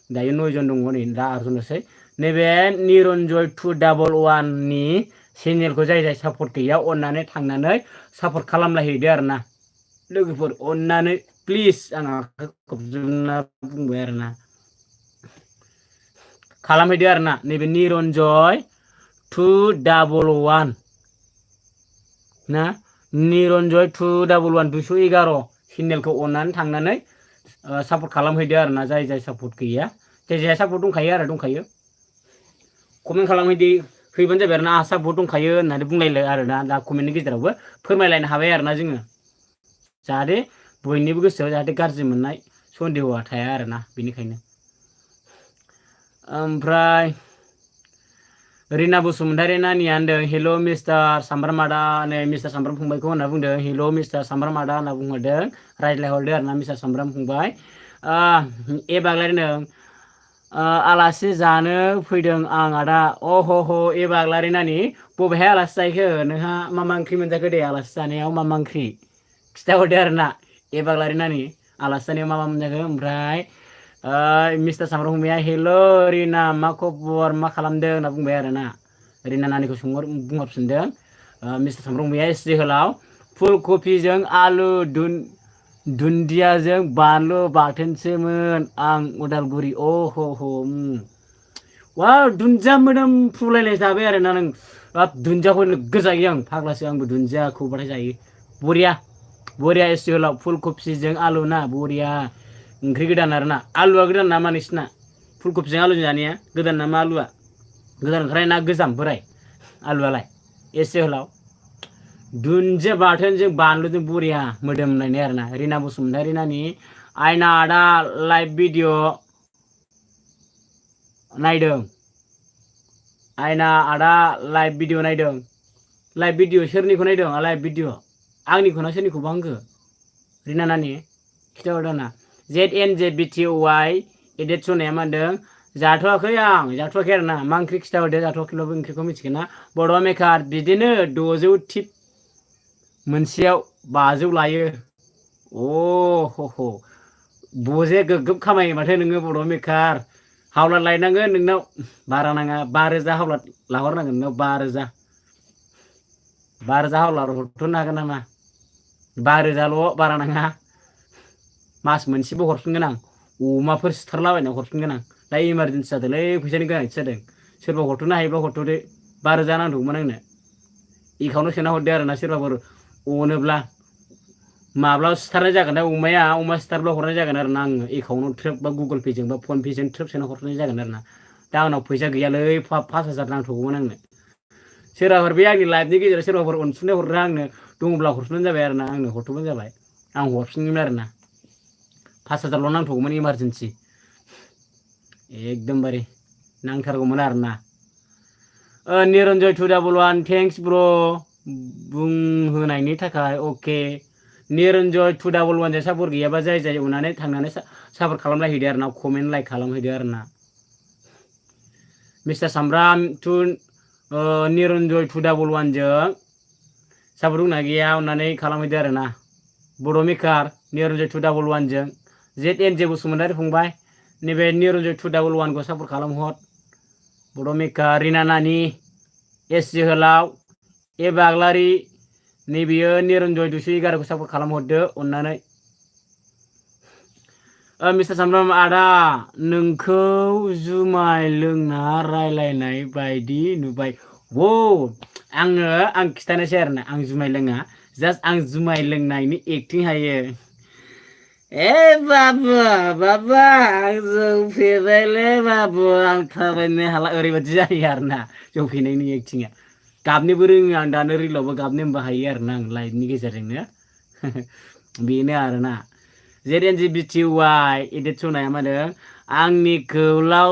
दायो 9 जन दङ नै दा आरजनोसै नैबे निरन्जय 211 नि चेनेलखौ जाय सापर्ट गैया अननानै थांनानै सापर्ट खालामलायहैदो आरोना लोगोफोर अननानै प्लिज आं आखाइ खबजोबना बुंबाय आरोना खालामहैदो आरोना नैबे निरन्जय 211 ना निरन्जय 211 211 चेनेलखौ अननानै थांनानै सापर्ट खालामहैदो आरोना जाय सापर्ट गैया जाय सापर्ट दंखायो कमेन्ट खालामहैदो फैबानो जाबाय आरोना आहा सापर्ट दंखायो होननानै बुंलायलाय आरोना दा कमेन्टनि गेजेरावबो फोरमायलायनो हाबाय आरोना जोङो जाहाथे बयनिबो गोसोआव जाहाथे गाज्रि मोननाय सन्देहआ थाया आरोना बेनिखायनो ओमफ्राय Rina Basumatary नानिया होनदों हेल' मिस्टार सामब्राम आदा नै मिस्टार सामब्राम फंबायखौ होनना बुंदों हेल' मिस्टार सामब्राम आदा होनना बुंहरदों रायज्लायहरदों आरोना मिस्टार सामब्राम फंबाय ए बाग्लारिनो आलासि जानो फैदों आं आदा अह ए बाग्लारि नानि बबेहाय आलासि जाहैखो नोंहा मा मा ओंख्रि मोनजाखो दे आलासि जानायाव मा मा ओंख्रि खिथाहरदो आरोना ए बाग्लारि नानि आलासि जानायाव मा मा मोनजाखो ओमफ्राय मिस्टार सामब्राम फंबाया हेल' रिना मा खबर मा खालामदों होनना बुंबाय आरोना रिना नानिखौ बुंहरफिनदों मिस्टार सामब्राम फंबाया एस जोहोलाव फुल कफिजों आलु दुन्दियाजों बानलु बाथोनसोमोन आं उदालगुरि अह वा दुन्दिया मोदोम फुलायनाय जाबाय आरोना नों बाब दुन्दियाखौ नोगोर जायो आं फाग्लासो आंबो दुन्दियाखौबाथाय जायो बरिया एस जोहोलाव फुल कफिजों आलु ना बरिया ओंख्रि गोदान आरोना आलुआ गोदान नामा नोंसिना फुल कफिजों आलुजों जानाया गोदान नामा आलुआ गोदान ओंखारनाय ना गोजाम बोराय आलुआलाय एस जोहोलाव दुन्दिया बाथोनजों बानलुजों बरिया मोदोमनायनि आरोना रिना बसुमतारी नानि आयना आदा लाइभ भिडिअ नायदों आयना आदा लाइभ भिडिअ नायदों लाइभ भिडिअ सोरनिखौ नायदों लाइभ भिडिअ आंनिखौ ना सोरनिखौबा आंखौ रिना नानि खिथाहरदों ना ZNJBTY एडेट सनाया मा होनदों जाथ'वाखै आरोना मा ओंख्रि खिथाहरदो जाथ'वाखैब्लाबो ओंख्रिखौ मिथिगोन ना बड' मेकार बिदिनो 600 टिप मोनसेयाव 500 लायो बजे गोग्गोम खामायो माथो नोङो बड' मेकार हावलाद लायनांगोन नोंनाव बारा नाङा 5000 हावलाद लाहरनांगोन नोंनाव 5000 हावलाद हरथ'नो हागोन नामा 5000ल' बारा नाङा मास मोनसेबो हरफिनगोन आं अमाफोर सिथारलाबायना हरफिनगोन आं दा इमारजेन्सि जादोंलै फैसानि गोनांथि जादों सोरबा हरथ'नो हायोबा हरथ'दो 5000 नांगौमोन आंनो एकाउन्टाव सोना हरदो आरोना सोरबाफोर अनोब्ला माब्ला सिथारनाय जागोन दा अमा सिथारब्ला हरनाय जागोन आरोना आङो एकाउन्टाव ट्रेप बा गुगल पेजों बा फन पेजों ट्रेप सोना हरनाय जागोन आरोना दा आंनाव फैसा गैयालै 5000 नांथ'गौमोन आंनो सोरबाफोर बे आंनि लाइभनि गेजेराव सोरबाफोर अनसुंथाइ हरग्रा आंनो दङब्ला हरफिनबानो जाबाय आरोना आंनो हरथ'बानो जाबाय आं हरफिनगोन आरोना 5000ल' नांथ'गौमोन इमारजेन्सि एकदमबारे नांथारगौमोन आरोना निरन्जय 211 थेंक्स ब्र बुंहोनायनि थाखाय अके निरन्जय 211 जों सापर्ट गैयाबा जाय अनानै थांनानै सापर्ट खालामलायहैदो आरोना कमेन्ट लाइक खालामहैदो आरोना मिस्टार सामब्राम निरन्जय 211 जों सापर्ट दंना गैया अननानै खालामहैदो आरोना बड' मेकार निरन्जय 211 जों ZNJ बसुमतारी फंबाय नैबे निरन्जय 211 खौ सापर्ट खालामहर बड' मेकार रिना नानि एस जोहोलाव ए बाग्लारि नैबेयो निरन्जय 211 खौ सापर्ट खालामहरदो अननानै मिस्टार सामब्राम आदा नोंखौ जुमाय लोंना रायलायनाय बायदि नुबाय आं खिथानोसै आरोना आं जुमाय लोङा जास्ट आं जुमाय लोंनायनि एक्टिं हायो बाबु आं जौ फेबायलै बाबु आं थाबायनो हाला ओरैबायदि जायो आरोना जौ फेनायनि एक्टिंआ गाबनोबो रोङो आं दानो रिलावबो गाबनो होनबा हायो आरोना आं लाइभनि गेजेरजोंनो बेनो आरोना ZNJBTY एडेट सनाया मा होनो आंनिखौ लाव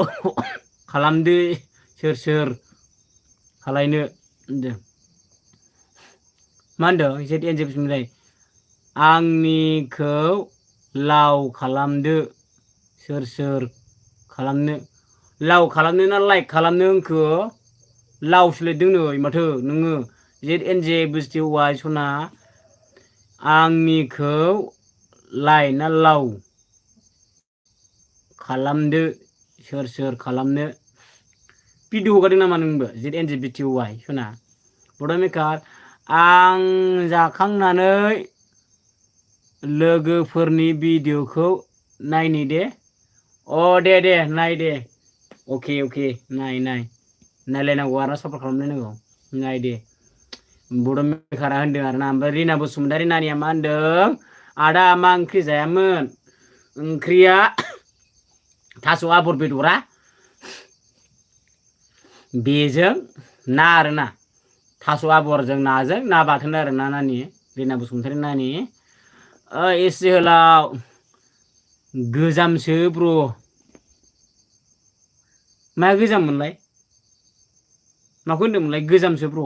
खालामदो सोर खालायनो होनदों मा होनदों ZNJBTY आंनिखौ लाव खालामदो सोर खालामनो लाव खालामनो ना लाइक खालामनो आंखौ लावसो लिरदों नै माथो नोङो ZNJBTY सना आंनिखौ लाइ ना लाव खालामदो सोर खालामनो भिडिअ हगारदों नामा नोंबो ZNJBTY सना बड' मेकार आं जाखांनानै लोगोफोरनि भिडिअखौ नायनि दे दे नाय दे अके नायलायनांगौ आरो सापर्ट खालामलायनांगौ नाय दे बड' मेकारा होनदों आरोना ओमफ्राय रिना बसुमतारी नानिया मा होनदों आदा मा ओंख्रि जायामोन ओंख्रिया थास' आबर बेदरा बेजों ना आरोना थास' आबरजों नाजों ना बाथोन आरोना नानि रिना बसुमतारी नानि एस जोहोलाव गोजामसो ब्र मा गोजाम मोनलाय माखौ होनदोंमोनलाय गोजामसो ब्र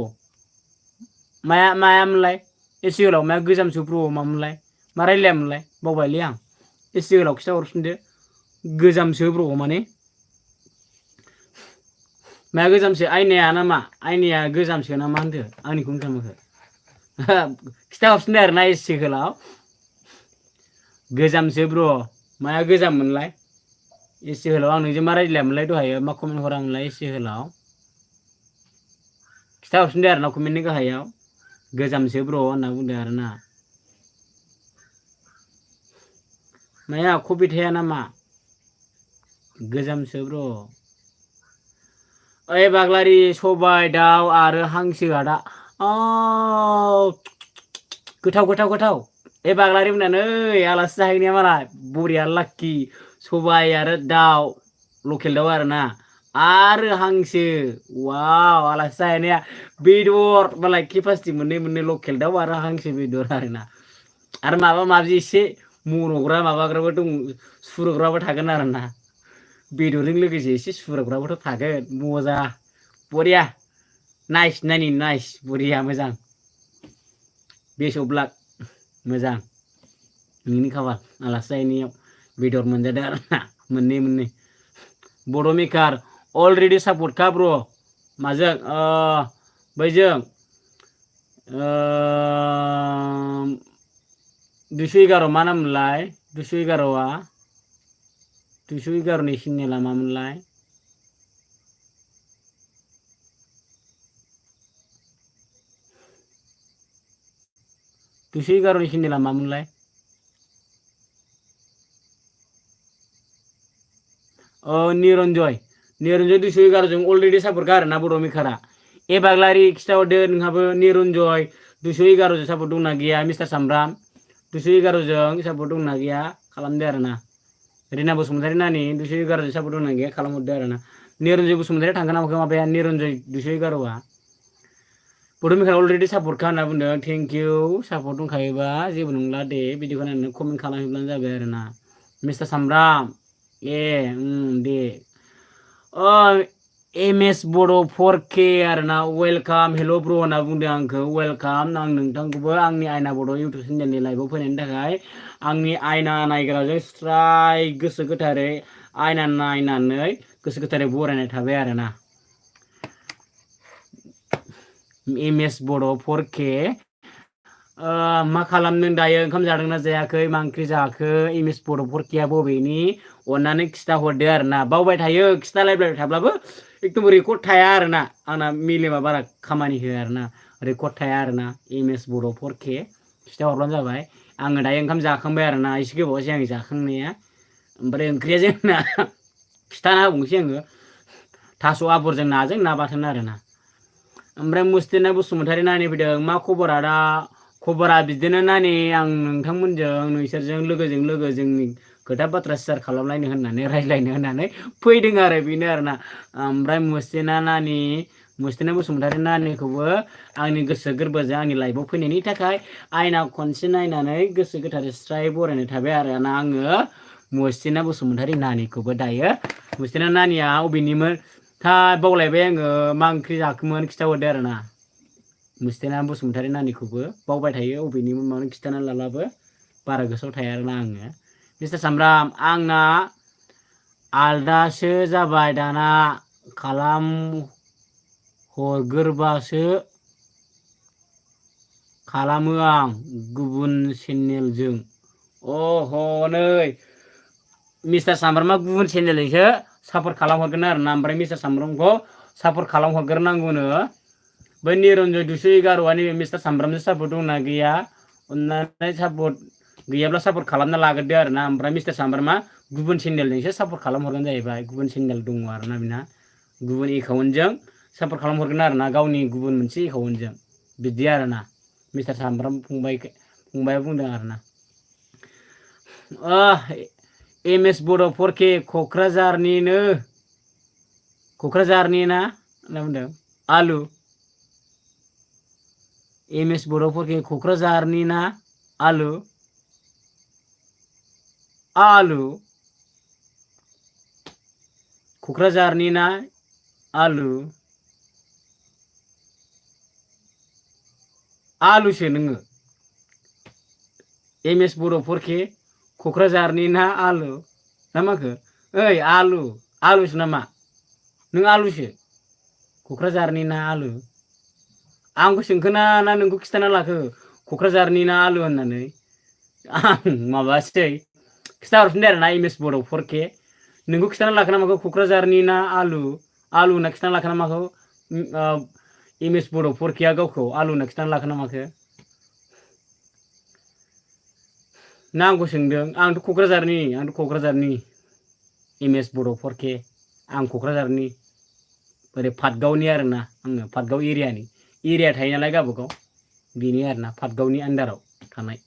मायामोनलाय एसे गोलाव माया गोजामसो ब्र मामोनलाय मा रायलायामोनलाय बावबायलै आं एसे गोलाव खिथा हरफिनदो गोजामसो ब्र माने माया गोजामसो आयनाया नामा आयनाया गोजामसो ना मा होनदो आंनिखौनो खालामखो खिथा हरफिनदो आरोना एसे गोलाव गोजामसो ब्र माया गोजाममोनलाय एसे गोलाव आं नोंजों मा रायज्लायामोनलाय दहायो मा कमेन्ट हरामोनलाय एसे गोलाव खिथा हरफिनदो आरोना कमेन्टनि गाहायाव गोजामसो ब्र होनना बुंदो आरोना माया कबिथाया नामा गोजामसो ब्र ओइ बाग्लारि सबाय दाउ आरो हांसो आदा गोथाव गोथाव गोथाव ए बाग्लारि मोना नै आलासि जाहैनाया मालाय बरिया लाक्कि सबाय आरो दाउ लकेल दाउ आरोना आरो हांसो वाव आलासि जाहैनाया बेदर मालाय केपासिटि मोननै लकेल दाउ आरो हांसो बेदर आरोना आरो माबा माबि एसे मन'ग्रा माबाग्राबो दं सुरुग्राबो थागोन आरोना बेदरजों लोगोसे एसे सुरुग्राबोथ' थागोन मजा बरिया नाइस नायनि नाइस बरिया मोजां बेस्ट अफ लाक मोजां नोंनि खाफाल आलासि जाहैनायाव बेदर मोनजादों आरोना मोननै बड' मेकार अलरेडि सापर्ट का ब्र माजों बैजों 211 मा नाममोनलाय 211आ 211 नि चेनेला मामोनलाय 211 नि चेनेला मामोनलाय निरन्जय 211 जों अलरेडि सापर्ट का आरोना बड' मेकारा ए बाग्लारि खिथाहरदो नोंहाबो निरन्जय 211 जों सापर्ट दंना गैया मिस्टार सामब्राम 211 जों सापर्ट दंना गैया खालामदो आरोना रिना बसुमतारी नानि 211 जों सापर्ट दंना गैया खालामहरदो आरोना निरन्जय बसुमतारी थांगोन ना माखो माबाया निरन्जय 211 आ बड' मेकार अलरेडि सापर्ट का होनना बुंदों थेंक इउ सापर्ट दंखायोबा जेबो नंला दे बिदिखौ नायनानै कमेन्ट खालामहैब्लानो जाबाय आरोना मिस्टार सामब्राम दे MS Bodo 4K आरोना वेलकाम हेलो ब्र होनना बुंदों आंखौ वेलकाम आं नोंथांखौबो आंनि आयना बड' इउटुब चेनेलनि लाइभआव फैनायनि थाखाय आंनि आयना नायग्राजों स्राय गोसो गोथारै आयना नायनानै गोसो गोथारै बरायनाय थाबाय आरोना MS Bodo 4K मा खालामदों दायो ओंखाम जादोंना जायाखै मा ओंख्रि जाखो MS Bodo 4K आ बबेनि अन्नानै खिथा हरदो आरोना बावबाय थायो खिथालायबाय थाब्लाबो एकदम रेकर्ड थाया आरोना आंना मेलेमा बारा खामानि होआ आरोना रेकर्ड थाया आरोना MS Bodo 4K खिथा हरब्लानो जाबाय आङो दायो ओंखाम जाखांबाय आरोना एसे गोबावसै आं जाखांनाया ओमफ्राय ओंख्रिया जोंना खिथाना होबावनोसै आङो थास' आबरजों नाजों ना बाथोन आरोना ओमफ्राय मुस्थिना बसुमतारी नानि फैदों मा खबर आदा खबरा बिदिनो नानि आं नोंथांमोनजों नोंसोरजों लोगो जोंनि खोथा बाथ्रा शेयार खालामलायनो होननानै रायज्लायनो होननानै फैदों आरो बेनो आरोना ओमफ्राय मुस्थिना बसुमतारी नानिखौबो आंनि गोसो गोरबोजों आंनि लाइभआव फैनायनि थाखाय आयना खनसे नायनानै गोसो गोथारै स्राय बरायनाय थाबाय आरोना आङो मुस्थिना बसुमतारी नानिखौबो दायो मुस्थिना नानिया अबेनिमोन बावलायबाय आङो मा ओंख्रि जाखोमोन खिथाहरदो आरोना मुस्थिना बसुमतारी नानिखौबो बावबाय थायो अबेनिमोन मानो खिथाना लाब्लाबो बारा गोसोआव थाया आरोना आङो मिस्टार सामब्राम आंना आलदासो जाबाय दाना खालाम हरगोरबासो खालामो आं गुबुन चेनेलजों नै मिस्टार सामब्रामा गुबुन चेनेलजोंसो सापर्ट खालामहरगोन आरोना ओमफ्राय मिस्टार सामब्रामखौ सापर्ट खालामहरग्रोनांगौनो बै निरन्जय 211 नैबे मिस्टार सामब्रामजों सापर्ट दंना गैया अन्नानै सापर्ट गैयाब्ला सापर्ट खालामना लाग्रोदो आरोना ओमफ्राय मिस्टार सामब्रामा गुबुन चेनेलजोंसो सापर्ट खालामहरगोन जाहैबाय गुबुन चेनेल दङ आरोना बिना गुबुन एकाउन्टजों सापर्ट खालामहरगोन आरोना गावनि गुबुन मोनसे एकाउन्टजों बिदि आरोना मिस्टार सामब्राम फंबाया बुंदों आरोना MS Bodo 4K क'क्राझारनि ना होनना बुंदों आलु MS Bodo 4K क'क्राझारनि ना आलु क'क्राझारनि ना आलु आलुसो नोङो एमएस बर'फोरखे क'क्राझारनि ना आलु ना माखो ओइ आलुसो नामा नों आलुसो क'क्राझारनि ना आलु आंखौ सोंखोना ना नोंखौ खिथाना लाखो क'क्राझारनि ना आलु होननानै आं माबासै खिथाहरफिनदो आरोना एमएस बर'फोरखे नोंखौ खिथाना लाखोना माखो क'क्राझारनि ना आलु होनना खिथाना लाखोना माखो एमएस बर'फोरखेया गावखौ आलु होनना खिथाना लाखोना माखो ना आंखौ सोंदों आंथ' क'क्राझारनि एमएस बर'फोरखे आं क'क्राझारनि ओरै पाटगावनि आरोना आङो पाटगाव एरिया थायो नालाय गावबागाव बेनि आरोना पाटगावनि आन्दाराव थानाय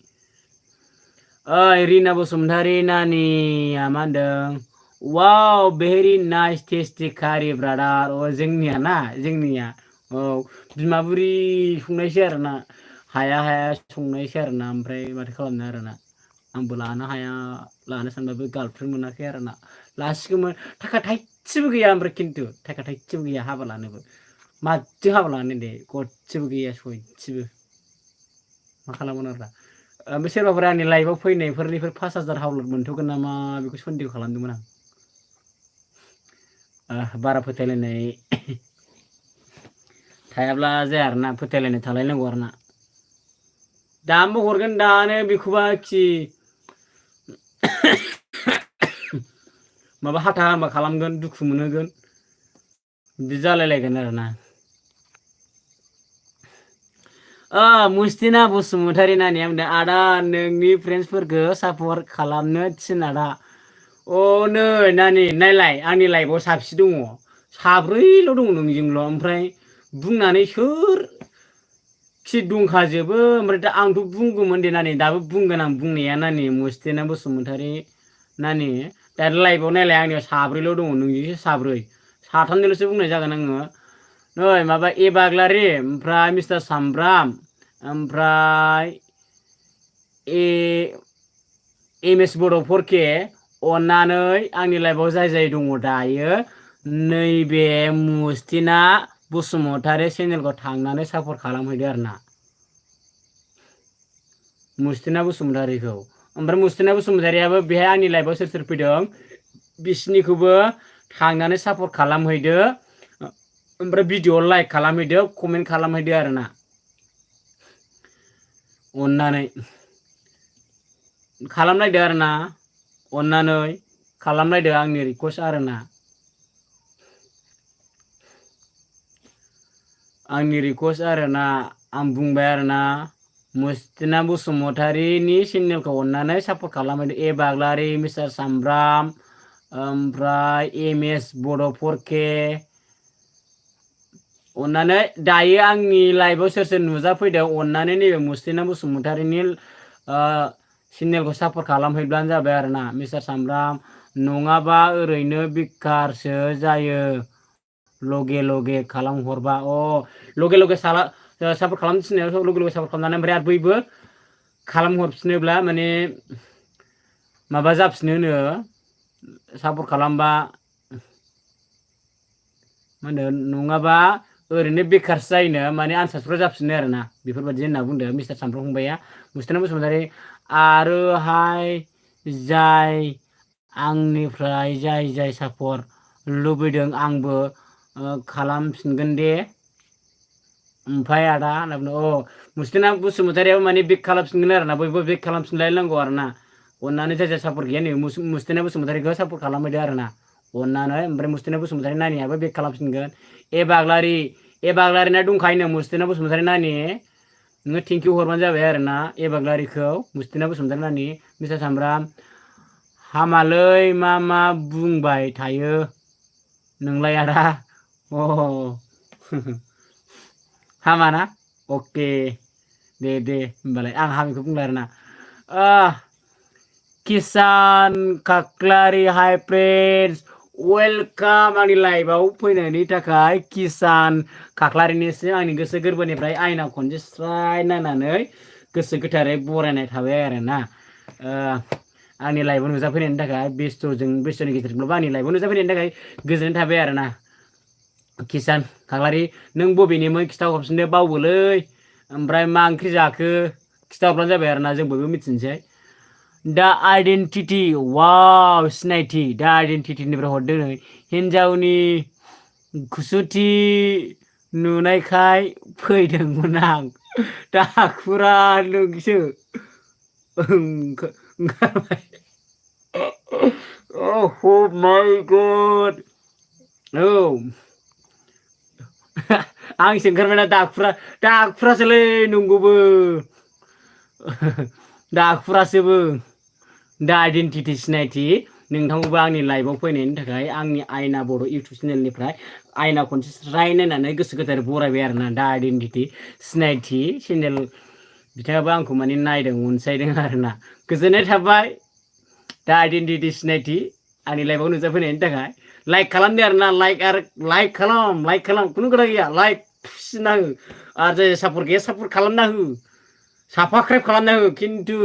ओइ रिना बसुमतारी नानिया मा होनदों वाव भेरि नाइस टेस्टि कारि ब्रादार जोंनिया औ बिमा बुरि संनायसो आरोना हाया संनायसो आरोना ओमफ्राय माथो खालामनो आरोना आंबो लानो हाया लानो सानबाबो गार्लफ्रेन्ड मोनाखै आरोना लासिगौमोन थाखा थाइसेबो गैया ओमफ्राय खिन्थु थाखा थाइसेबो गैया हाबा लानोबो माजों हाबा लानो दे गदसेबो गैया सयथिबो मा खालामगोन आरोना ओमफ्राय सोरबाफोर आंनि लाइफआव फैनायफोरनिफ्राय 5,000 हावलाद मोनथ'गोन नामा बेखौ सन्देह खालामदोंमोन आं बारा फोथायलायनाय थायाब्ला जाया आरोना फोथायलायनाय थालायनांगौ आरोना दामबो हरगोन दानो बेखौबा खि माबा हाथा हामा खालामगोन दुखु मोनहोगोन बिदि जालायलायगोन आरोना मुस्तिना बसुमतारी नानिया बुंदों आदा नोंनि फ्रेन्ड्सफोरखौ सापर्ट खालामनो थिन आदा नै नानि नायलाय आंनि लाइफआव साबसे दङ साब्रैल' दङ नोंजोंल' ओमफ्राय बुंनानै सोर खि दंखाजोबो ओमफ्राय दा आंथ' बुंगौमोन दे नानि दाबो बुंगोन आं बुंनाया नानि मुस्तिना बसुमतारी नानि दा लाइफआव नायलाय आंनियाव साब्रैल' दङ नोंजोंसो साथामजोंल'सो बुंनाय जागोन आङो नै माबा बाग्लारि ओमफ्राय मिस्टार सामब्राम ओमफ्राय एमएस बर'फोरखे अन्नानै आंनि लाइफआव जाय दङ दायो नैबे मुस्तिना बसुमतारी चेनेलखौ थांनानै सापर्ट खालामहैदो आरोना मुस्तिना बसुमतारीखौ ओमफ्राय मुस्तिना बसुमतारीयाबो बेहाय आंनि लाइफआव सोर फैदों बिसिनिखौबो थांनानै सापर्ट खालामहैदो ओमफ्राय भिडिअ लाइक खालामहैदो कमेन्ट खालामहैदो आरोना अन्नानै खालामनायदो आरोना अन्नानै खालामनायदो आंनि रिक्वेस्ट आरोना आं बुंबाय आरोना मुस्तिना बसुमतारीनि चेनेलखौ अन्नानै सापर्ट खालामहैदो बाग्लारि मिस्टार सामब्राम ओमफ्राय एमएस बर'फोरखे अन्नानै दायो आंनि लाइफआव सोर नुजाफैदों अन्नानै नैबे मुस्तिना बसुमतारीनि चेनेलखौ सापर्ट खालामहैब्लानो जाबाय आरोना मिस्टार सामब्राम नङाबा ओरैनो बेकारसो जायो लगे खालामहरबा लगे सापर्ट खालामनो थिननायाव लगे सापर्ट खालामनानै ओमफ्राय आरो बैबो खालामहरफिनोब्ला माने माबा जाफिनो सापर्ट खालामबा मा होनो नङाबा ओरैनो बेकारसो जायोनो माने आनसाबस्क्राइब जाफिनो आरोना बेफोरबायदि होनना बुंदों मिस्टार सामब्राम फंबाया मुस्तिना बसुमतारी आरोहाय जाय आंनिफ्राय जाय सापर्ट लुबैदों आंबो खालामफिनगोन दे ओमफ्राय आदा होनना बुंदों मुस्तिना बसुमतारीयाबो माने बेक खालामफिनगोन आरोना बयबो बेक खालामफिनलायनांगौ आरोना अन्नानै जाय सापर्ट गैया नै मुस्तिना बसुमतारीखौ सापर्ट खालामहैदो आरोना अन्नानै ओमफ्राय मुस्तिना बसुमतारी नानियाबो बेक खालामफिनगोन बाग्लारिना दंखायोनो मुस्तिना बसुमतारी नानि नोङो थेंकिउ हरबानो जाबाय आरोना बाग्लारिखौ मुस्तिना बसुमतारी नानि मिस्टार सामब्राम हामालै मा बुंबाय थायो नोंलाय आदा हामाना अके दे होमबालाय आं हामिखौ बुंला आरोना किसान काक्लारि हाय फ्रेन्ड्स वेलकाम आंनि लाइफआव फैनायनि थाखाय किसान काक्लारिनिसिम आंनि गोसो गोरबोनिफ्राय आयना खनसे स्राय नायनानै गोसो गोथारै बरायनाय थाबाय आरोना आंनि लाइफआव नुजाफैनायनि थाखाय बेस्थ'नि गेजेरजोंब्लाबो आंनि लाइफआव नुजाफैनायनि थाखाय गोजोननाय थाबाय आरोना किसान काक्लारि नों बबेनिमोन खिथा हरफिनदो बावबोलै ओमफ्राय मा ओंख्रि जाखो खिथाहरब्लानो जाबाय आरोना जों बयबो मिथिनोसै दा आइडेन्टिटि वाव सिनायथि दा आइडेन्टिटिनिफ्राय हरदों नै हिन्जावनि खुसुथि नुनायखाय फैदोंमोन आं दा आखुरा नोंसो ओंखारबाय oh my god औ आंसो ओंखारबायना दाखुरासोलै नंगौबो दाखुरासोबो दा आइडेन्टिटि सिनायथि नोंथांखौबो आंनि लाइभआव फैनायनि थाखाय आंनि आयना बर' इउटुब चेनेलनिफ्राय आयना खनसे स्राय नायनानै गोसो गोथारै बरायबाय आरोना दा आइडेन्टिटि सिनायथि चेनेल बिथाङाबो आंखौ माने नायदों अनसायदों आरोना गोजोननाय थाबाय दा आइडेन्टिटि सिनायथि आंनि लाइभआव नुजाफैनायनि थाखाय लाइक खालामदो आरोना लाइक खालाम खुनु खोथा गैया लाइक थुसिना हो आरो जाय सापर्ट गैया सापर्ट खालामना हो साबसक्राइब खालामना हो खिन्थु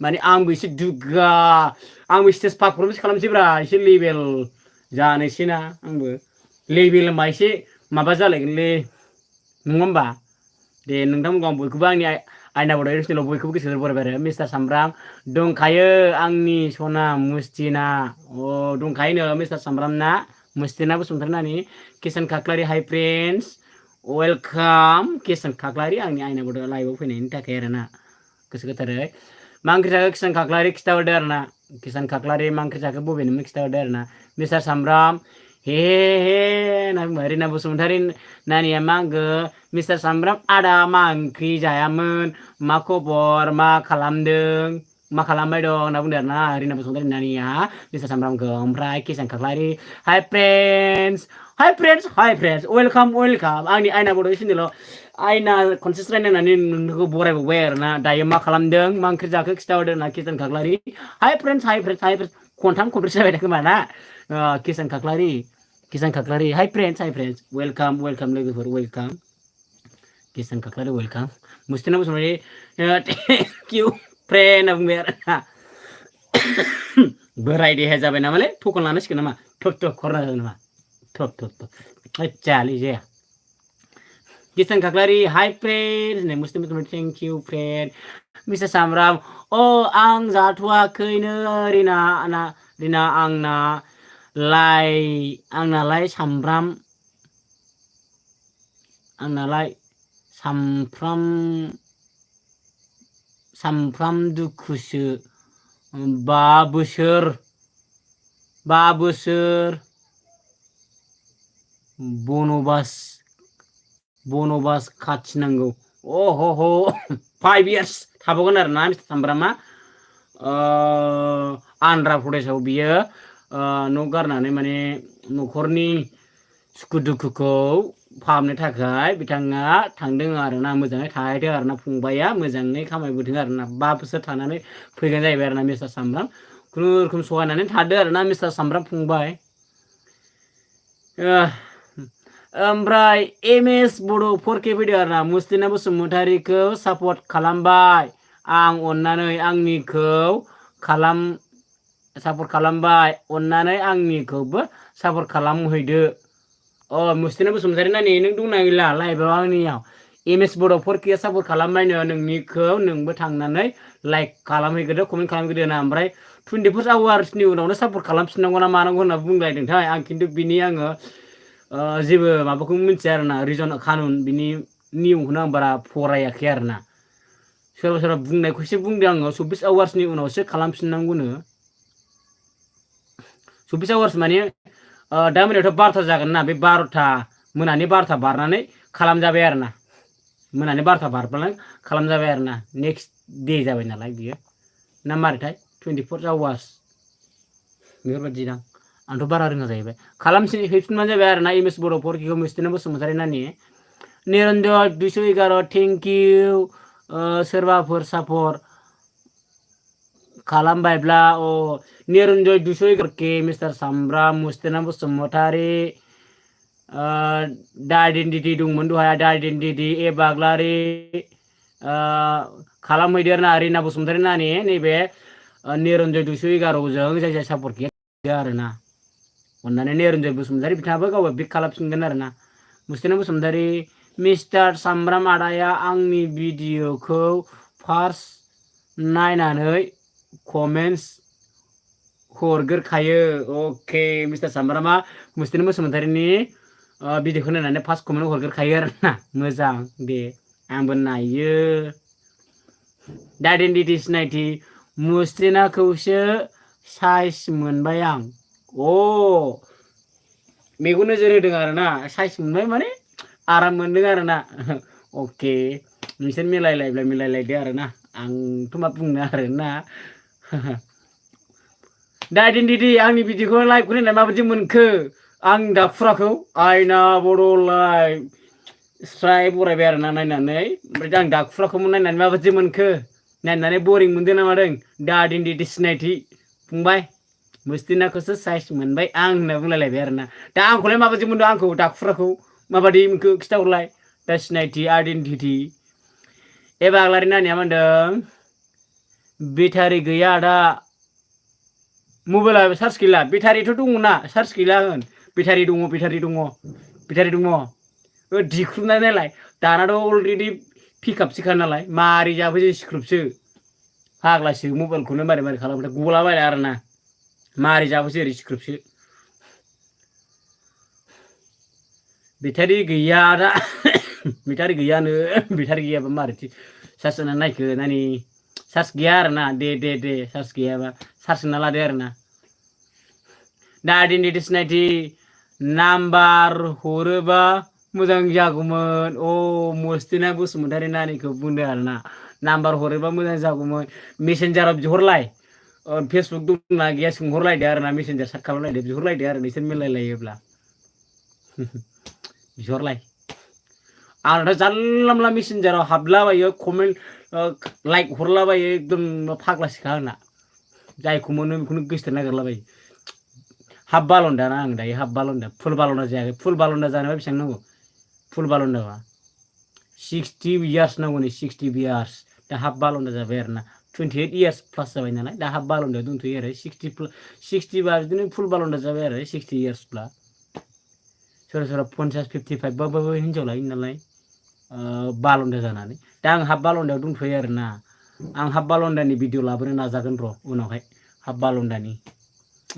माने आंबो एसे दुगा आंबो स्टेज पारफरमेन्स खालामसैब्रा एसे लेभेल जानोसैना आंबो लेभेल होनबा एसे माबा जालायगोनलै नङा होमबा दे नोंथांमोनखौ आं बयखौबो आंनि आयना बड' इउटुब चेनेलाव बयखौबो गोसो बरायबाय आरो मिस्टार सामब्राम दंखायो आंनि सना मुस्थिना दंखायोनो मिस्टार सामब्राम ना मुस्थिना बसुमतारी नानि किसान Khakhlari hi friends welcome Kisan खाख्लारि आंनि आयना बड' लाइभआव फैनायनि थाखाय आरोना गोसो गोथारै मा ओंख्रि जाखो किसान खाख्लारि खिथाहरदो आरोना किसान खाख्लारि मा ओंख्रि जाखो बबेनिमोन खिथाहरदो आरोना मिस्टार सामब्राम हे होनना बुंबाय रिना बसुमतारी नानिया मा होनखो मिस्टार सामब्राम आदा मा ओंख्रि जायामोन मा खबर मा खालामदों मा खालामबाय दं होनना बुंदो आरोना रिना बसुमतारी नानिया मिस्टार सामब्रामखौ ओमफ्राय किसान खाख्लारि हाइ फ्रेन्ड्स वेलकाम आंनि आयना बड' चेनेलाव आयना खनसे स्रायनायनानै नोंखौ बरायबावबाय आरोना दायो मा खालामदों मा ओंख्रि जाखो खिथाहरदो ना किसान खाख्लारि हाइ फ्रेन्ड्स खनथाम खनब्रैसो जाबाय खोमा ना Kisan Khakhlari hi friends welcome लोगोफोर welcome Kisan Khakhlari welcome Musthina Basumatary thank you friend होनना बुंबाय आरोना बोराय देहा जाबाय नामालै थकन लानांसिगोन नामा थप खरना जागोन नामा थप जायालै जाया किसान खाख्लारि हाइ फ्रेन्ड होननाय मुस्लिम थेंक इउ फ्रेन्ड मिस्टार सामब्राम आं जाथ'वाखैनो रिना आंनालाय सामफ्राम दुखुसो 5 बोसोर बनबास खाथिनांगौ 5 years थाबावगोन आरोना मिस्टार सामब्रामा आन्ध्रा प्रदेशआव बियो न' गारनानै माने न'खरनि सुखु दुखुखौ फाहामनो थाखाय बिथाङा थांदों आरोना मोजाङै थाहैदों आरोना फंबाया मोजाङै खामायबोदों आरोना 5 बोसोर थानानै फैगोन जाहैबाय आरोना मिस्टार सामब्राम खुनुरुखुम सहायनानै थादो आरोना मिस्टार सामब्राम फंबाय ओमफ्राय MS बड' 4K फैदो आरोना मुस्थिना बसुमतारीखौ सापर्ट खालामबाय आं अननानै आंनिखौबो सापर्ट खालामहैदो मुस्थिना बसुमतारी नानि नों दंना गैला लाइभआव आंनियाव MS बड' 4K सापर्ट खालामबायनो नोंनिखौ नोंबो थांनानै लाइक खालामहैग्रोदो कमेन्ट खालामहैग्रोदो ना ओमफ्राय 24 आवार्सनि उनावनो सापर्ट खालामफिननांगौ ना मानांगौ होनना बुंलायदोंथाय आं खिन्थु बिनि आङो जेबो माबाखौ मिथिया आरोना रिजन कानुन बिनि नियमखौनो आं बारा फरायाखै आरोना सोरबा बुंनायखौसो बुंदों आङो 24 आवार्सनि उनावसो खालामफिननांगौनो 24 आवार्स माने दा मोनायावथ' 12था जागोन ना बे 12था मोनानि 12था बारनानै खालामजाबाय आरोना मोनानि 12था बारब्लानो खालामजाबाय आरोना नेक्स्ट डे जाबाय नालाय बियो ना मारैथाय 24 आवार्स बेफोरबायदि दां आंथ' बारा रोङा जाहैबाय हैफिनबानो जाबाय आरोना MS बड' 4K मुस्थिना बसुमतारी नानि निरन्जय 211 थेंक इउ सोरबाफोर सापर्ट खालामबायब्ला निरन्जय 211 मिस्टार सामब्राम मुस्थिना बसुमतारी दा आइडेन्टिटि दंमोन दहाय दा आइडेन्टिटि बाग्लारि खालामहैदो आरोना रिना बसुमतारी नानि नैबे निरन्जय 211 जों जाय सापर्ट गैया आरोना अननानै निरन्जय बसुमतारी बिथाङाबो गावबा बिक खालामफिनगोन आरोना मुस्थिना बसुमतारी मिस्टार सामब्राम आदाया आंनि भिडिअखौ फार्स्ट नायनानै कमेन्ट्स हरगोरखायो अके मिस्टार सामब्रामा मुस्लिम बसुमतारीनि भिडिअखौ नायनानै फार्स्ट कमेन्ट हरगोरखायो आरोना मोजां दे आंबो नायो दा आइडेन्टिटि सिनायथि मुस्लिनाखौसो साइज मोनबाय आं मेगन नोजोर होदों आरोना साइज मोनबाय माने आराम मोनदों आरोना अके नोंसोर मिलायलायब्ला मिलायलायदो आरोना आंथ' मा बुंनो आरोना दा आइडेन्टिटि आंनि भिडिअखौ लाइभ नायनानै माबायदि मोनखो आं दा फुराखौ आयना बड'लाय स्राय बरायबाय आरोना नायनानै ओमफ्राय आं दा फुराखौ नायनानै माबायदि मोनखो नायनानै बरिं मोनदों ना मादों दा आइडेन्टिटि सिनायथि फंबाय मुस्लिनाखौसो साइज मोनबाय आं होनना बुंलायलायबाय आरोना दा आंखौलाय माबायदि मोनदों आंखौ दा फुराखौ माबायदि मोनखो खिथाहरलाय दा सिनायथि आइडेन्टिटि एबा आग्लारि नानिया मा होनदों बेटारि गैया आदा मबाइला चार्ज गैला बेटारिथ' दङना चार्ज गैला होन बेटारि दङ दिख्रुबनाय नालाय दानाथ' अलरेडि पिकआपसोखा नालाय मारै जाबोसो सिख्रुबसो फाग्लासो मबाइलखौनो मारै मारै खालामबाय गलाबायला आरोना मारै जाबोसो ओरै सिख्रुबसो बेटारि गैया दा बेटारि गैयानो बेटारि गैयाबा मारैथो चार्ज होनानै नायखो नानि चार्ज गैया आरोना दे चार्ज गैयाबा चार्ज होना लादो आरोना दा आइडेन्टिटि सिनायथि नाम्बार हरोबा मोजां जागौमोन मुस्लिना बसुमतारी नानिखौ बुंदों आरोना नाम्बार हरोबा मोजां जागौमोन मेसेन्जाराव बिहरलाय फेसबुक दंना गैया सोंहरलायदो आरोना मेसेन्जार सार्च खालामलायदो बिहरलायदो आरो नोंसोर मिलायलायोब्ला बिहरलाय आंनाथ' जानला मोनला मेसेन्जाराव हाबलाबायो कमेन्ट लाइक हरलाबायो एकदम फाग्लासोखा आंना जायखौ मोनो बेखौनो गोसोथोनो नागिरलाबायो हाफ बालन्दा ना आं दायो हाफ बालन्दा फुल बालन्दा जायाखै फुल बालन्दा जानोबा बेसेबां नांगौ फुल बालन्दाबा 60 इयार्स नांगौ नै 60 इयार्स दा हाफ बालन्दा जाबाय आरोना 28 इयार्स प्लास जाबाय नालाय दा हाफ बालन्दायाव दंथ'यो आरो 60 बा बिदिनो फुल बालन्दा जाबाय आरो 60 इयार्स प्लास सोरबा 50 55 बाबो हिनजाव लायो नालाय बालन्दा जानानै दा आं हाफ बालन्दायाव दंथ'यो आरोना आं हाफ बालन्दानि भिडिअ लाबोनो नाजागोन र' उनावहाय हाफ बालन्दानि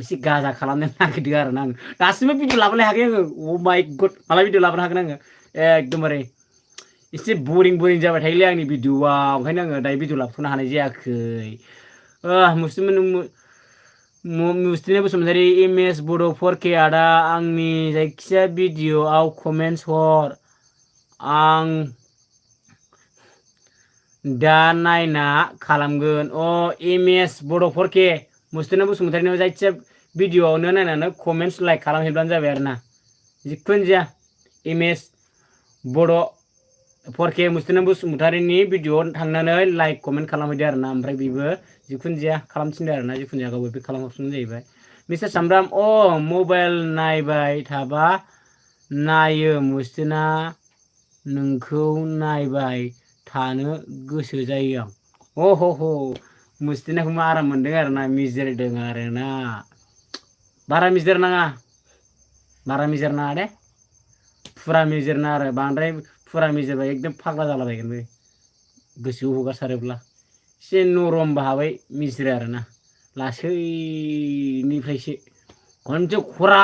एसे गाजा खालामनो नागिरदों आरोना आं दासिमबो भिडिअ लाबोनो हायाखै आङो माय गड माला भिडिअ लाबोनो हागोन आङो एकदमबारे एसे बरिं जाबाय थायोलै आंनि भिडिअआ ओंखायनो आङो दायो भिडिअ लाबोनो हानाय जायाखै मुस्लिम बसुमतारी MS Bodo 4K आदा आंनि जायखिजाया भिडिअआव कमेन्ट्स हर आं दा नायना खालामगोन MS Bodo 4K मुस्लिम बसुमतारीनाव जायखिजाया भिडिअआवनो नायनानै कमेन्ट्स लाइक खालामहैब्लानो जाबाय आरोना जिखुनु जाया MS Bodo 4K मुस्लिम बसुमतारीनि भिडिअआव थांनानै लाइक कमेन्ट खालामहैदो आरोना ओमफ्राय बेबो जिखुनु जाया खालामथिनदो आरोना जिखुनु जाया गावबो बे खालामहरफिननो जाहैबाय मिस्टार सामब्राम मबाइल नायबाय थाबा नायो मुस्लिना नोंखौ नायबाय थानो गोसो जायो आं मुस्लिनाखौ आराम मोनदों आरोना मिजिरदों आरोना बारा मिजिरनाङा दे फुरा मिजिरना आरो बांद्राय फुरा मिजिरबा एकदम फाग्ला जालाबायगोन बे गोसोआव हगारसारोब्ला एसे नरमबो हाबाय मिजिरो आरोना लासैनिफ्रायसो खनसे खरा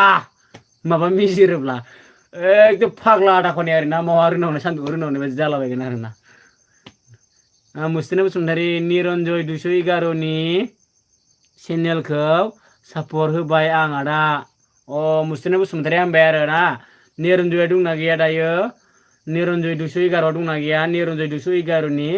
माबा मिजिरोब्ला एकदम फाग्ला आदा खनाय आरोना मावा रोनावनाय सान्दुं रोनावनाय बायदि जालाबायगोन आरोना मुस्लिम बसुमतारी निरन्जय 211नि चेनेलखौ सापर्ट होबाय आं आदा मुस्लिम बसुमतारी हामबाय आरोना निरन्जया दंना गैया दायो निरन्जय 211 दंना गैया निरन्जय 211नि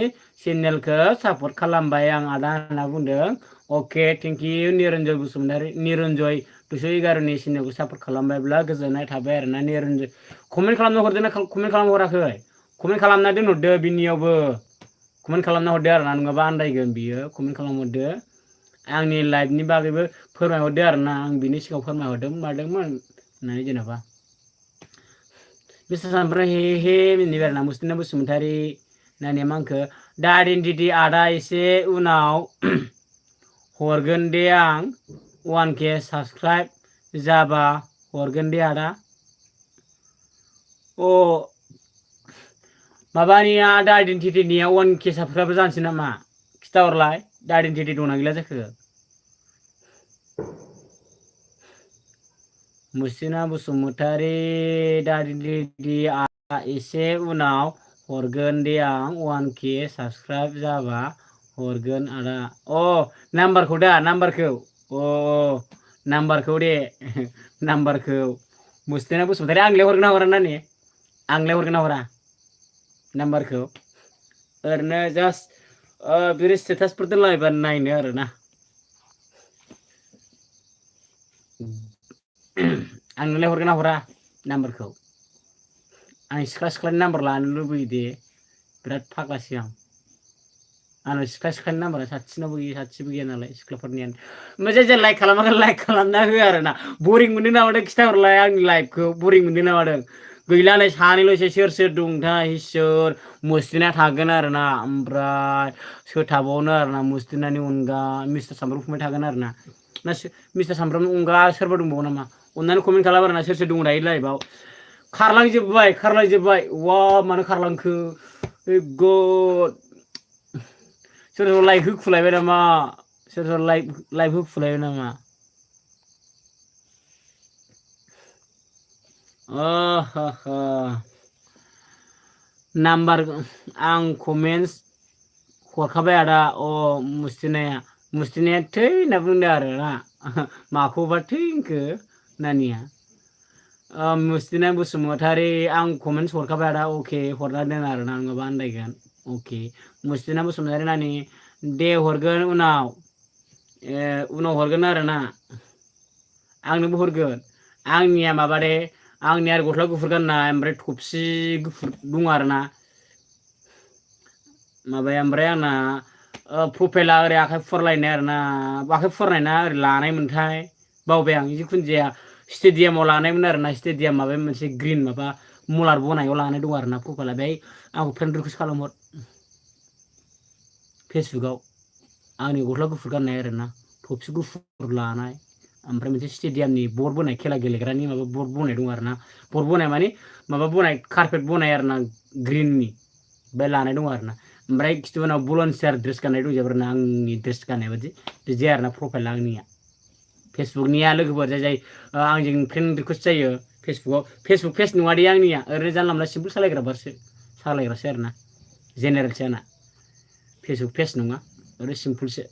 चेनेलखौ सापर्ट खालामबाय आं आदा होनना बुंदों अके थेंक इउ निरन्जय बसुमतारी निरन्जय 211नि चेनेलखौ सापर्ट खालामबायब्ला गोजोननाय थाबाय आरोना निरन्जय कमेन्ट खालामना हरदोंना कमेन्ट खालामना हराखै कमेन्ट खालामना दोनहरदो बिनियावबो कमेन्ट खालामना हरदो आरोना नङाबा आन्दायगोन बियो कमेन्ट खालामहरदो आंनि लाइफनि बागैबो फोरमायहरदो आरोना आं बिनि सिगाङाव फोरमायहरदों मादोंमोन होननानै जेनेबा मिस्टार सामब्राम हे मिनिबाय आरोना मुस्लिम बसुमतारी नायनाया मा होनखो दा आइडेन्टिटि आदा एसे उनाव हरगोन दे आं 1K साबसक्राइब जाबा हरगोन दे आदा माबानिया दा आइडेन्टिटिनिया 1K साबस्क्राइबार जानोसै नामा खिथाहरलाय दा आइडेन्टिटि दंना गैला जाखो मुस्तिना बसुमतारी दा आइडेन्टिटि एसे उनाव हरगोन दे आं 1K साबस्क्राइब जाबा हरगोन आदा नाम्बारखौ दा नाम्बारखौ नाम्बारखौ दे नाम्बारखौ मुस्तिना बसुमतारी आंलाय हरगोन ना हरा नानि आंलाय हरगोन ना हरा नाम्बारखौ ओरैनो जास्ट बिदि स्टेटासफोर दोनलाबायबा नायनो आरोना आंनोलाय हरगोन ना हरा नाम्बारखौ आं सिख्लानि नाम्बार लानो लुबैयो दे बिराद फाग्लासो आंनो सिख्लानि नाम्बारा सासेनावबो गैया नालाय सिख्लाफोरनियानो ओमफ्राय जाय लाइक खालामाखै लाइक खालामना हो आरोना बरिं मोनदों नामादों खिथाहरलाय आंनि लाइभखौ बरिं मोनदों नामादों गैला नै सानैल'सै सोर दंथाय इसोर मुस्तिना थागोन आरोना ओमफ्राय सोर थाबावनो आरोना मुस्तिनानि अनगा मिस्टार सामब्राम फंबाय थागोन आरोना ना मिस्टार सामब्रामनि अनगा सोरबा दंबावो नामा अननानै कमेन्ट खालाम आरोना सोर दं दायो लाइभआव खारलांजोब्बाय वा मानो खारलांखो गड सोर लाइक होखुलायबाय नामा सोर लाइक होखुलायबाय नामा नाम्बार आं कमेन्टस हरखाबाय आदा मुस्तिनाया थै होनना बुंदों आरोना माखौबा थै होनखो नानिया मुस्तिना बसुमतारी आं कमेन्टस हरखाबाय आदा अके हरना दोन आरोना नङाबा आन्दायगोन अके मुस्तिना बसुमतारी नानि दे हरगोन उनाव हरगोन आरोना आंनोबो हरगोन आंनिया माबा दे आंनि आरो गस्ला गुफुर गाननाय ओमफ्राय थफसि गुफुर दं आरोना माबाया ओमफ्राय आंना प्रफाइला ओरै आखाइ फुवारलायनाय आरोना आखाइ फुवारनाय ना ओरै लानायमोनथाय बावबाय आं जिखुनु जाया स्टेडियामाव लानायमोन आरोना स्टेडियाम माबा मोनसे ग्रिन माबा मलार बनायाव लानाय दं आरोना प्रफाइला बेहाय आंखौ फ्रेन्ड रिकुवेस्ट खालामहर फेसबुकाव आंनि गस्ला गुफुर गाननाय आरोना थफसि गुफुर लानाय ओमफ्राय मोनसे स्टेडियामनि बर्ड बनाय खेला गेलेग्रानि माबा बर्ड बनाय दं आरोना बर्ड बनाय माने माबा बनाय कारपेट बनाय आरोना ग्रिननि बे लानाय दं आरोना ओमफ्राय खिथुउनाव भलन्टियार ड्रेस गाननाय दंजोबो आरोना आंनि ड्रेस गाननाय बादि बिदि आरोना प्रफाइला आंनिया फेसबुकनिया लोगोफोर जाय आंजों फ्रेन्ड रिकुवेस्ट जायो फेसबुक पेज नङा दे आंनिया ओरैनो जानला मोनला सिम्पोल सालायग्रासो आरोना जेनेरेलसो आंना फेसबुक पेज नङा ओरै सिम्पोलसो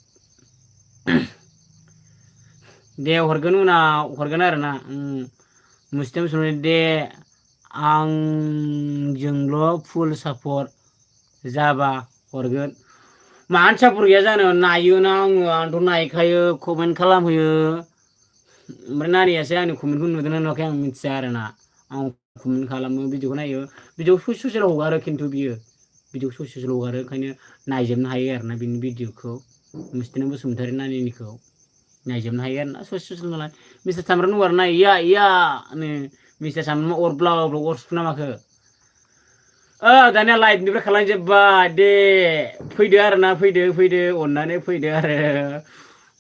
दे हरगोन उनाव हरगोन आरोना मुस्लिम सुनो दे आंजोंल' फुल सापर्ट जाबा हरगोन मानो सापर्ट गैया जानो नायोना आंथ' नायखायो कमेन्ट खालामहोयो ओमफ्राय नानियासो आंनि कमेन्टखौ नुदोंना नुवाखै आं मिथिया आरोना आं कमेन्ट खालामो भिडिअखौ नायो भिडिअ ससेल हगारो खिन्थु बियो भिडिअ ससेल हगारो ओंखायनो नायजोबनो हायो आरोना बिनि भिडिअखौ मुस्लिम बसुमतारी नानिनिखौ नायजोबनो हायो आरोना ससेल नालाय मिस्टार सामब्राम दं आरोना इया मिस्टार सामब्राम अर सुना माखो दानिया लाइभनिफ्राय खालामजोब्बाय दे फैदो आरोना फैदो अननानै फैदो आरो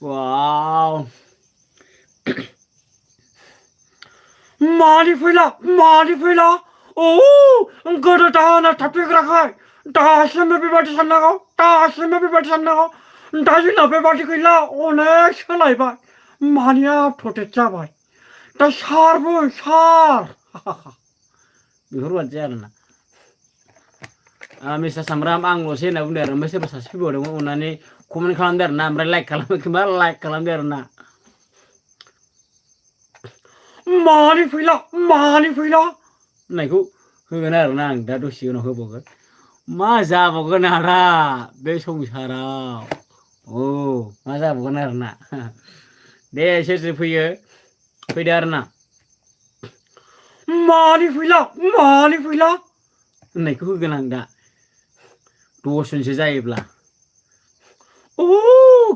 वाव मानि फैला गोदो दाना थाफैग्राखाय दासिमबो बेबादि साननांगौ दा जोंना बेबादि गैला अनेक सोलायबाय मानिया प्रटेक्ट जाबाय दा सार बेफोरबादि आरोना मिस्टार सामब्राम आंल'सै होनना बुंदों आरो ओमफ्राय सोरबा सासे फैबावदोंमोन अननानै कमेन्ट खालामदो आरोना ओमफ्राय लाइक खालामदो आरोना मानि फैला होननायखौ होगोन आरोना आं दा दसे उनाव होबावगोन मा जाबावगोन आदा बे संसाराव मा जाबावगोन आरोना दे सोर फैयो फैदो आरोना मानि फैला होननायखौ होगोन आं दा दसजनसो जायोब्ला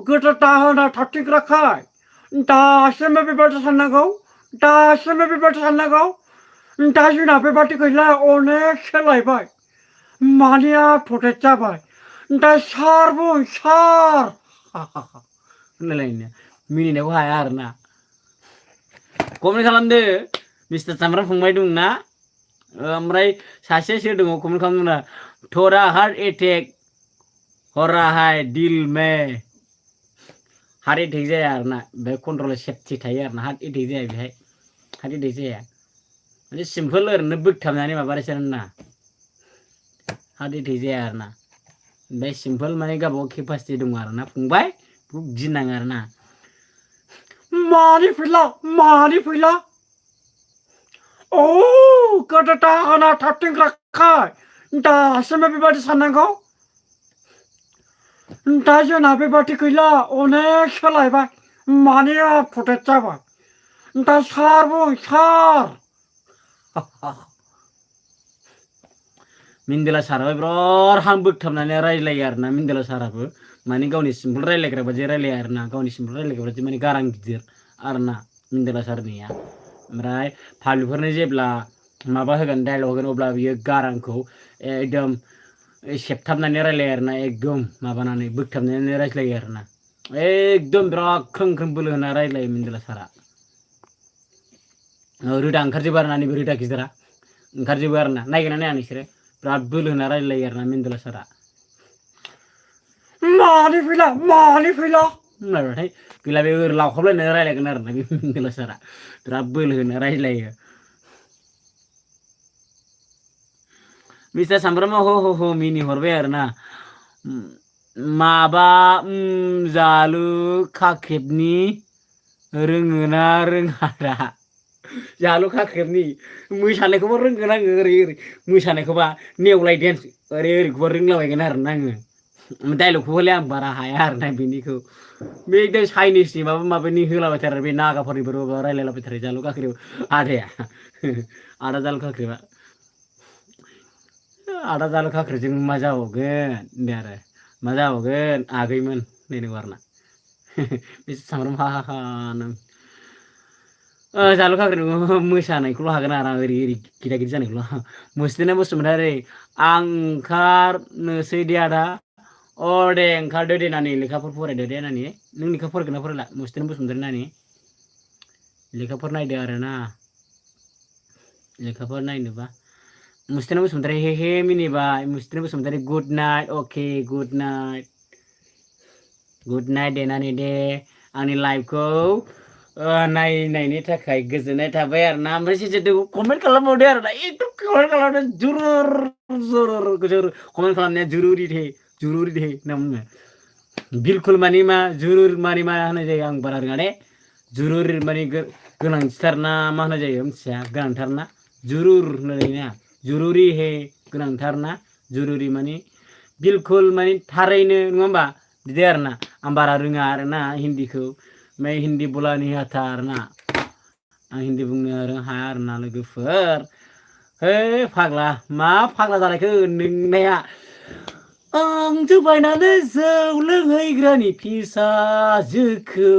गोदो दाहोना थाथिग्राखाय दासिमबो बेबादि साननांगौ दा जोंना बेबादि गैला अनेक सोलायबाय मानिया प्रटेक्ट जाबाय दा सार होनलायलायनो मिनिनायखौ हाया आरोना कमेन्ट खालामदो मिस्टार सामब्राम फंबाय दंना ओमफ्राय सासे सोर दङ कमेन्ट खालामदोंना थोड़ा हार्ट एटेक हो रहा है दिल में हार्ट एटेक जाया आरोना बे कन्ट्रल सेफटि थायो आरोना हार्ट एटेक जाया बेहाय हार्ट एटेक जाया माने सिम्पल ओरैनो बोगथाबनानै माबानायसो आरोना हार्ट एटेक जाया आरोना बे सिम्पल माने गावबागाव केपासिटि दङ आरोना फंबाय गिनाङा आरोना मानि फैला औ गोदो दाहोना थाबथिंग्राखाय दासो बेबादि साननांगौ दा जोंना बेबादि गैला अनेक सोलायबाय माने आपडेट जाबाय दा सार बुं सार मिन्देला साराबो बिराद हां बोगथाबनानै रायज्लायो आरोना मिन्देला साराबो माने गावनि सिम्पल रायज्लायग्रा बादि रायज्लाया आरोना गावनि सिम्पल रायज्लायग्रा बादि माने गारां गिदिर आरोना मिन्देला सारनिया ओमफ्राय फालुफोरनो जेब्ला माबा होगोन डायलग होगोन अब्ला बियो गारांखौ एकदम सेबथाबनानै रायज्लायो आरोना एकदम माबानानै बोगथाबनानै रायज्लायो आरोना एकदम बिराद ख्रों ख्रों बोलो होना रायज्लायो मिन्देला सारा रोदा ओंखारजोबो आरोना नैबे रोदा गिदिरा ओंखारजोबो आरोना नायगोना नाया नोंसोरो बिराद बोलो होना रायज्लायो आरोना मिन्देला सारा मानि फैला होनबाथाय गैला बे लावखाबलायनानै रायज्लायगोन आरोना बे मिन्देला सारा बिराद बोलो होना रायज्लायो मिस्टार सामब्रामा हो मिनि हरबाय आरोना माबा जालु खाख्रेबनि रोङोना रोङादा जालु खाख्रेबनि मोसानायखौबो रोंगोन आङो ओरै मोसानायखौबा नेवलाय डेन्स ओरैखौबा रोंलाबायगोन आरोना आङो डायलगखौबोलाय आं बारा हाया आरोना बेनिखौ बे एकदम चाइनिसनि माबानि होलाबायथारो बे नागाफोरनिबो रायलायलाबायथारो जालु खाख्रेब आदाया आदा जालु खाख्रेबा आदा जालु खाख्रेबजों मा जाबावगोन होनदों आरो मा जाबावगोन आगैमोन होनदों आरोना बे सामब्राम हाहानो जालु खाख्रेब मोसानायखौल' हागोन आरो आं ओरै गिदा गिदि जानायखौल' मुस्थिना बसुमतारी आं ओंखारनोसै दे आदा अ दे ओंखारदो दे नानि लेखाफोर फरायदो दे नानि नों लेखा फरायगोन ना फरायला मुस्थिना बसुमतारी नानि लेखाफोर नायदो आरोना लेखाफोर नायनोबा मुस्थिना बसुमतारी हे मिनिबाय Musthina Basumatary good night okay good night दे नानि दे आंनि लाइभखौ नायनायनि थाखाय गोजोननाय थाबाय आरोना ओमफ्राय सेसे कमेन्ट खालामबावदो आरोना एकदम कमेन्ट खालामदो जुरुर कमेन्ट खालामनाया जुरुरि दे होनना बुङो बिलकुल मानि मा जुरुर मानि मा होनाय जायो आं बारा रोङा दे जुरुर मानि गोनांथिथार ना मा होनाय जायो मिथिया गोनांथार ना जुरुर होननाय जायोना जुरुरि हे गोनांथार ना जुरुरि मानि बिलकुल मानि थारैनो नङा होमबा बिदि आरोना आं बारा रोङा आरोना हिन्दीखौ मैं हिंदी बोला नहीं आता आरोना आं हिंदी बुंनो हाया आरोना लोगोफोर हे फाग्ला मा फाग्ला जानायखो नोंनाया आंजों बायनानै जौ लोंहैग्रानि फिसाजोखौ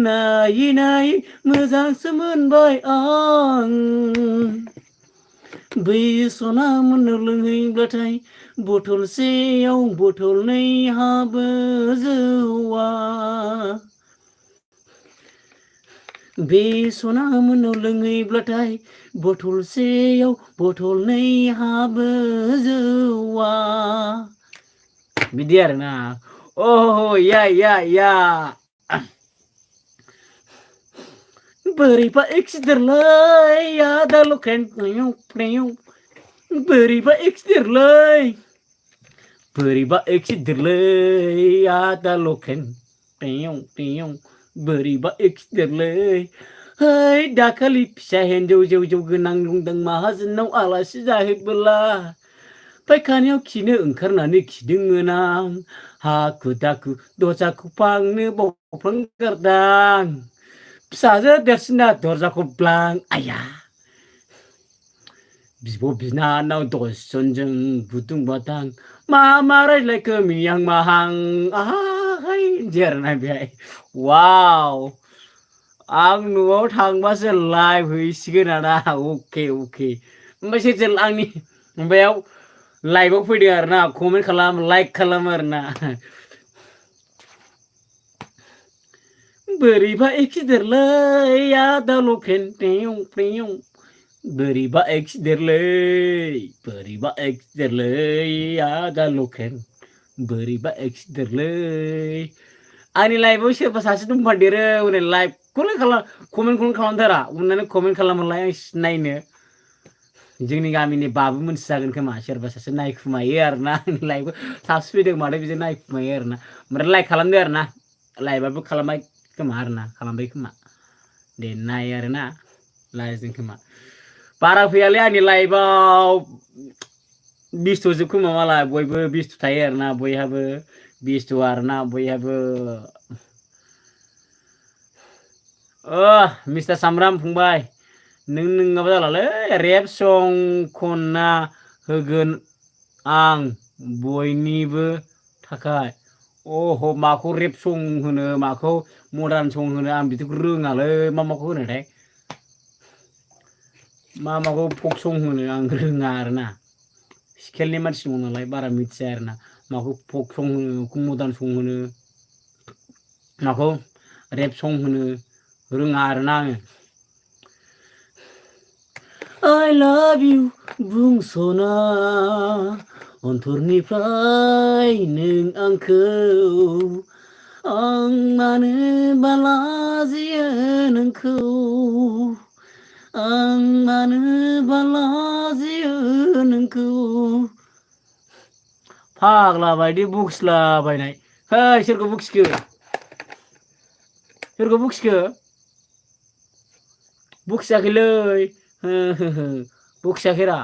नायै नायै मोजांसो मोनबाय आं बै सना मोननो लोंहैब्लाथाय बथलसेयाव बथलनै हाबो जौआ बे सना मोननो लोंहैब्लाथाय बथलसेयाव बथलनै हाबो जौआ बिदि आरोना या बोरैबा एक्सिदेरलै आदा लकेन बोरैबा एक्सिदेरलै आदा लकेन बोरैबा एक्सिदेरलै है दाखालि फिसा हिन्जाव जौ गोनां दंदों माहाजोनाव आलासि जाहैबोला फायखानायाव खिनो ओंखारनानै खिदोंमोन आं हाखु दाखु दरजाखौ फांनो बावफ्लांगारदां फिसाजो देरसिना दरजाखौ ब्लां आया बिब' बिनानाव 10 जनजों गुदुं बादां मा रायज्लायखो मियां माहां आहाय बिदि आरोना बेहाय वाव आं न'आव थांबासो लाइभ हैसिगोन आदा अके ओमफ्राय सोर आंनि माबायाव लाइभआव फैदों आरोना कमेन्ट खालाम लाइक खालाम आरोना बोरैबा एक्सिदेरलै आदा लकेन बोरैबा एक्सिदेरलै आदा लकेल बोरैबा एक्सिदेरलै आंनि लाइफआव सोरबा सासे दंफादेरो उनै लाइफखौनो कमेन्टखौनो खालामथारा उननानै कमेन्ट खालामोलाय आं नायनो जोंनि गामिनि बाबु मोनसि जागोन खोमा सोरबा सासे नायखुमायो आरोना आंनि लाइफखौ साबसिन फैदों माथो बिदि नायखुमायो आरोना ओमफ्राय लाइक खालामदो आरोना लाइभआबो खालामबाय खोमा आरोना खालामबाय खोमा दे नाय आरोना लाइभजों खोमा बारा फैयालै आंनि लाइभआव बिस्थ'जोब खोमा मालाय बयबो बिस्थ' थायो आरोना बयहाबो बिस्थ' आरोना बयहाबो मिस्टार सामब्राम फंबाय नोङाबा जालालै रेप सं खनना होगोन आं बयनिबो थाखाय अह माखौ रेप सं होनो माखौ मडार्न सं होनो आं बिदिखौ रोङालै माखौ होनोथाय माखौ फक सं होनो आं रोङा आरोना स्केलनि मानसि दङ नालाय बारा मिथिया आरोना माखौ फक सं होनो माखौ मडार्न सं होनो माखौ रेप सं होनो रोङा आरोना आङो I love you बुंस'ना अन्तरनिफ्राय नों आंखौ आं मानोबा लाजियो नोंखौ आं मानोबा लाजियो नोंखौ फाग्ला बायदि बखिलाबायनाय है सोरखौ बखिखो बखियाखैलै बखियाखैरा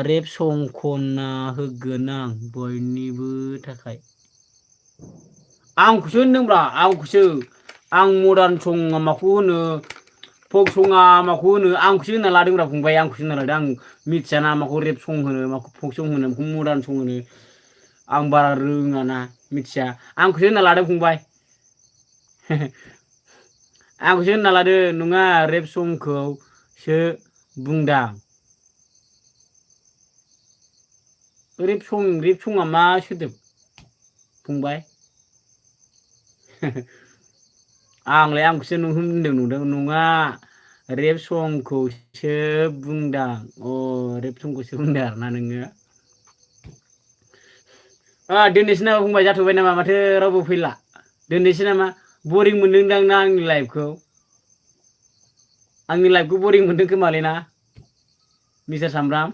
रेप सं खनना होगोन आं बयनिबो थाखाय आंखौसो होनदोंब्रा आंखौसो आं मडार्न सं माखौ होनो फक सङा माखौ होनो आंखौसो होनना लादोंब्रा फंबाय आंखौसो होनना लादों आं मिथियाना माखौ रेप सं होनो माखौ फक सं होनो माखौ मडार्न सं होनो आं बारा रोङाना मिथिया आंखौसो होनना लादों फंबाय आंखौसो होनना लादो नङा रेप संखौसो बुंदां रेप सङा मा सोदोब फंबाय आंलाय आंखौसो होनदों नुदों नङा रेप संखौसो बुंदां रेप संखौसो बुंदों आरोना नोङो दोननोसै नामा बुंबाय जाथ'बाय नामा माथो रावबो फैला दोननोसै नामा बरिं मोनदोंदां ना आंनि लाइफखौ बरिं मोनदों खोमालै ना मिस्टार सामब्राम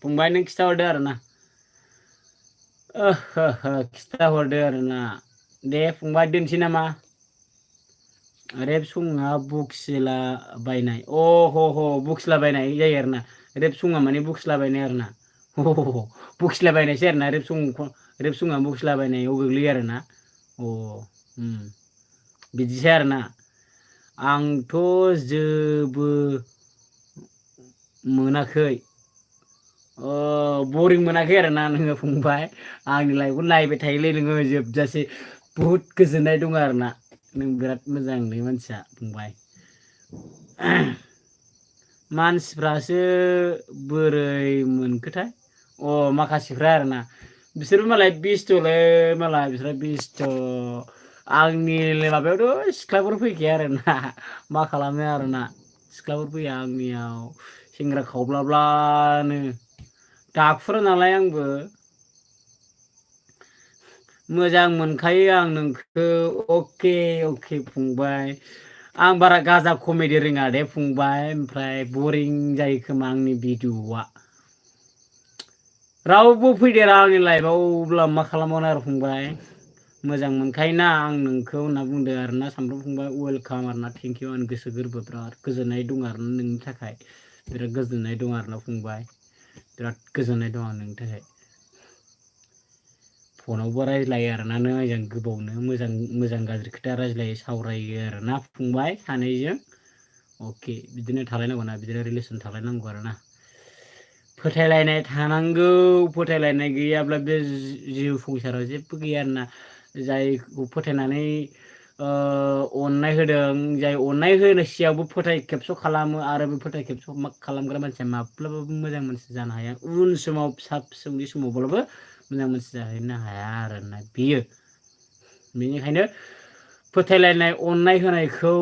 फंबाय नों खिथाहरदो आरोना खिथाहरदो आरोना दे फंबाय दोनसै नामा रेप सङा बखिलाबायनाय बखिलाबायनाय जायो आरोना रेप सङा माने बखिलाबायनाय आरोना बखिलाबायनायसो आरोना रेप सङा बखिलाबायनायाव गोग्लैयो आरोना बिदिसो आरोना आंथ' जेबो मोनाखै बरिं मोनाखै आरोना नोङो फंबाय आंनि लाइफखौ नायबाय थायोलै नोङो जोबजासे बुहुद गोजोननाय दं आरोना नों बिराद मोजांलै मानसिया फंबाय मानसिफ्रासो बोरै मोनखोथाय माखासेफ्रा आरोना बिसोरबो मालाय बेस्थ'लै मालाय बिसोर बेस्थ' आंनि माबायावथ' सिख्लाफोर फैखाया आरोना मा खालामनो आरोना सिख्लाफोर फैया आंनियाव सेंग्रा खावब्लाब्लानो दाखुरा नालाय आंबो मोजां मोनखायो आं नोंखौ अके फंबाय आं बारा गाजा कमेडि रोङा दे फंबाय ओमफ्राय बरिं जायो खोमा आंनि भिडिअ'आ रावबो फैदेरा आंनि लाइफआव अब्ला मा खालामबावनो आरो फंबाय मोजां मोनखायोना आं नोंखौ होनना बुंदों आरोना सामफ्राम फंबाय वेलकाम आरोना थेंकिउ आं गोसो गोरबो बिराद गोजोननाय दं आरोना नोंनि थाखाय बिराद गोजोननाय दं आरोना फंबाय बिराद गोजोननाय दं आं नोंनि थाखाय फनावबो रायज्लायो आरोना नों आंजों गोबावनो मोजां गाज्रि खोथा रायज्लायो सावरायो आरोना फंबाय सानैजों अके बिदिनो थालायनांगौना बिदिनो रिलेसन थालायनांगौ आरोना फोथायलायनाय थानांगौ फोथायलायनाय गैयाब्ला बे जिउ संसाराव जेबो गैया आरोना जायखौ फोथायनानै अननाय होदों जाय अननाय होनोसेयावबो फोथाय खेबस' खालामो आरो बे फोथाय खेबस' खालामग्रा मानसिया माब्लाबाबो मोजां मानसि जानो हाया उन समाव फिसा फिसौनि समावब्लाबो मोजां मानसि जाहैनो हाया आरोना बेयो बेनिखायनो फोथायलायनाय अननाय होनायखौ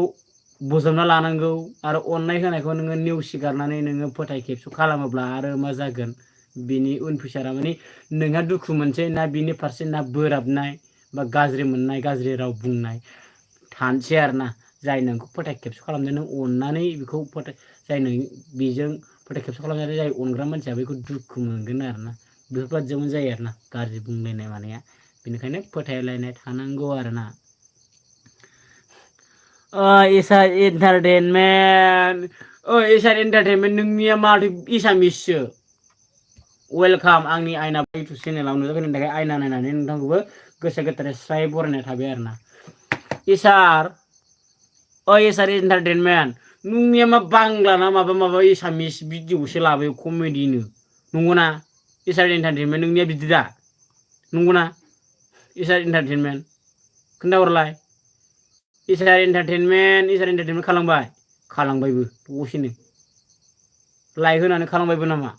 बजबना लानांगौ आरो अननाय होनायखौ नोङो नेवसिगारनानै नोङो फोथाय खेबस' खालामोब्ला आरो मा जागोन बिनि उन फिसारा माने नोंहा दुखु मोनसै ना बिनि फारसे ना बोराबनाय बा गाज्रि मोननाय गाज्रि राव बुंनाय थानोसै आरो ना जाय नोंखौ फोथाय खेबस' खालामदों नों अननानै बेखौ फोथाय जाय नों बेजों फोथाय खेबस' खालामनानै जाय अनग्रा मानसिया बेखौ दुखु मोनगोन आरो ना बेफोरबादियावनो जायो आरो ना गाज्रि बुंलायनाय मानाया बेनिखायनो फोथायलायनाय थानांगौ आरो ना इसा एन्टारटेनमेन्ट इसार एन्टारटेनमेन्ट नोंनिया माथो एसामिससो वेलकाम आंनि आयना इउटुब चेनेलाव नुजाफैनायनि थाखाय आयना नायनानै नोंथांखौबो गोसो गोथारै स्राय बरायनाय थाबाय आरो ना इसार इसार एन्टारटेनमेन्ट नोंनिया मा बांला ना माबा एसामिस भिडिअसो लाबोयो कमेडिनो नंगौना इसार एन्टारटेनमेन्ट नोंनिया बिदि दा नंगौना इसार एन्टारटेनमेन्ट खोन्थाहरलाय इसार एन्टारटेनमेन्ट खालामबायबो दसेनो लाइक होनानै खालामबायबो नामा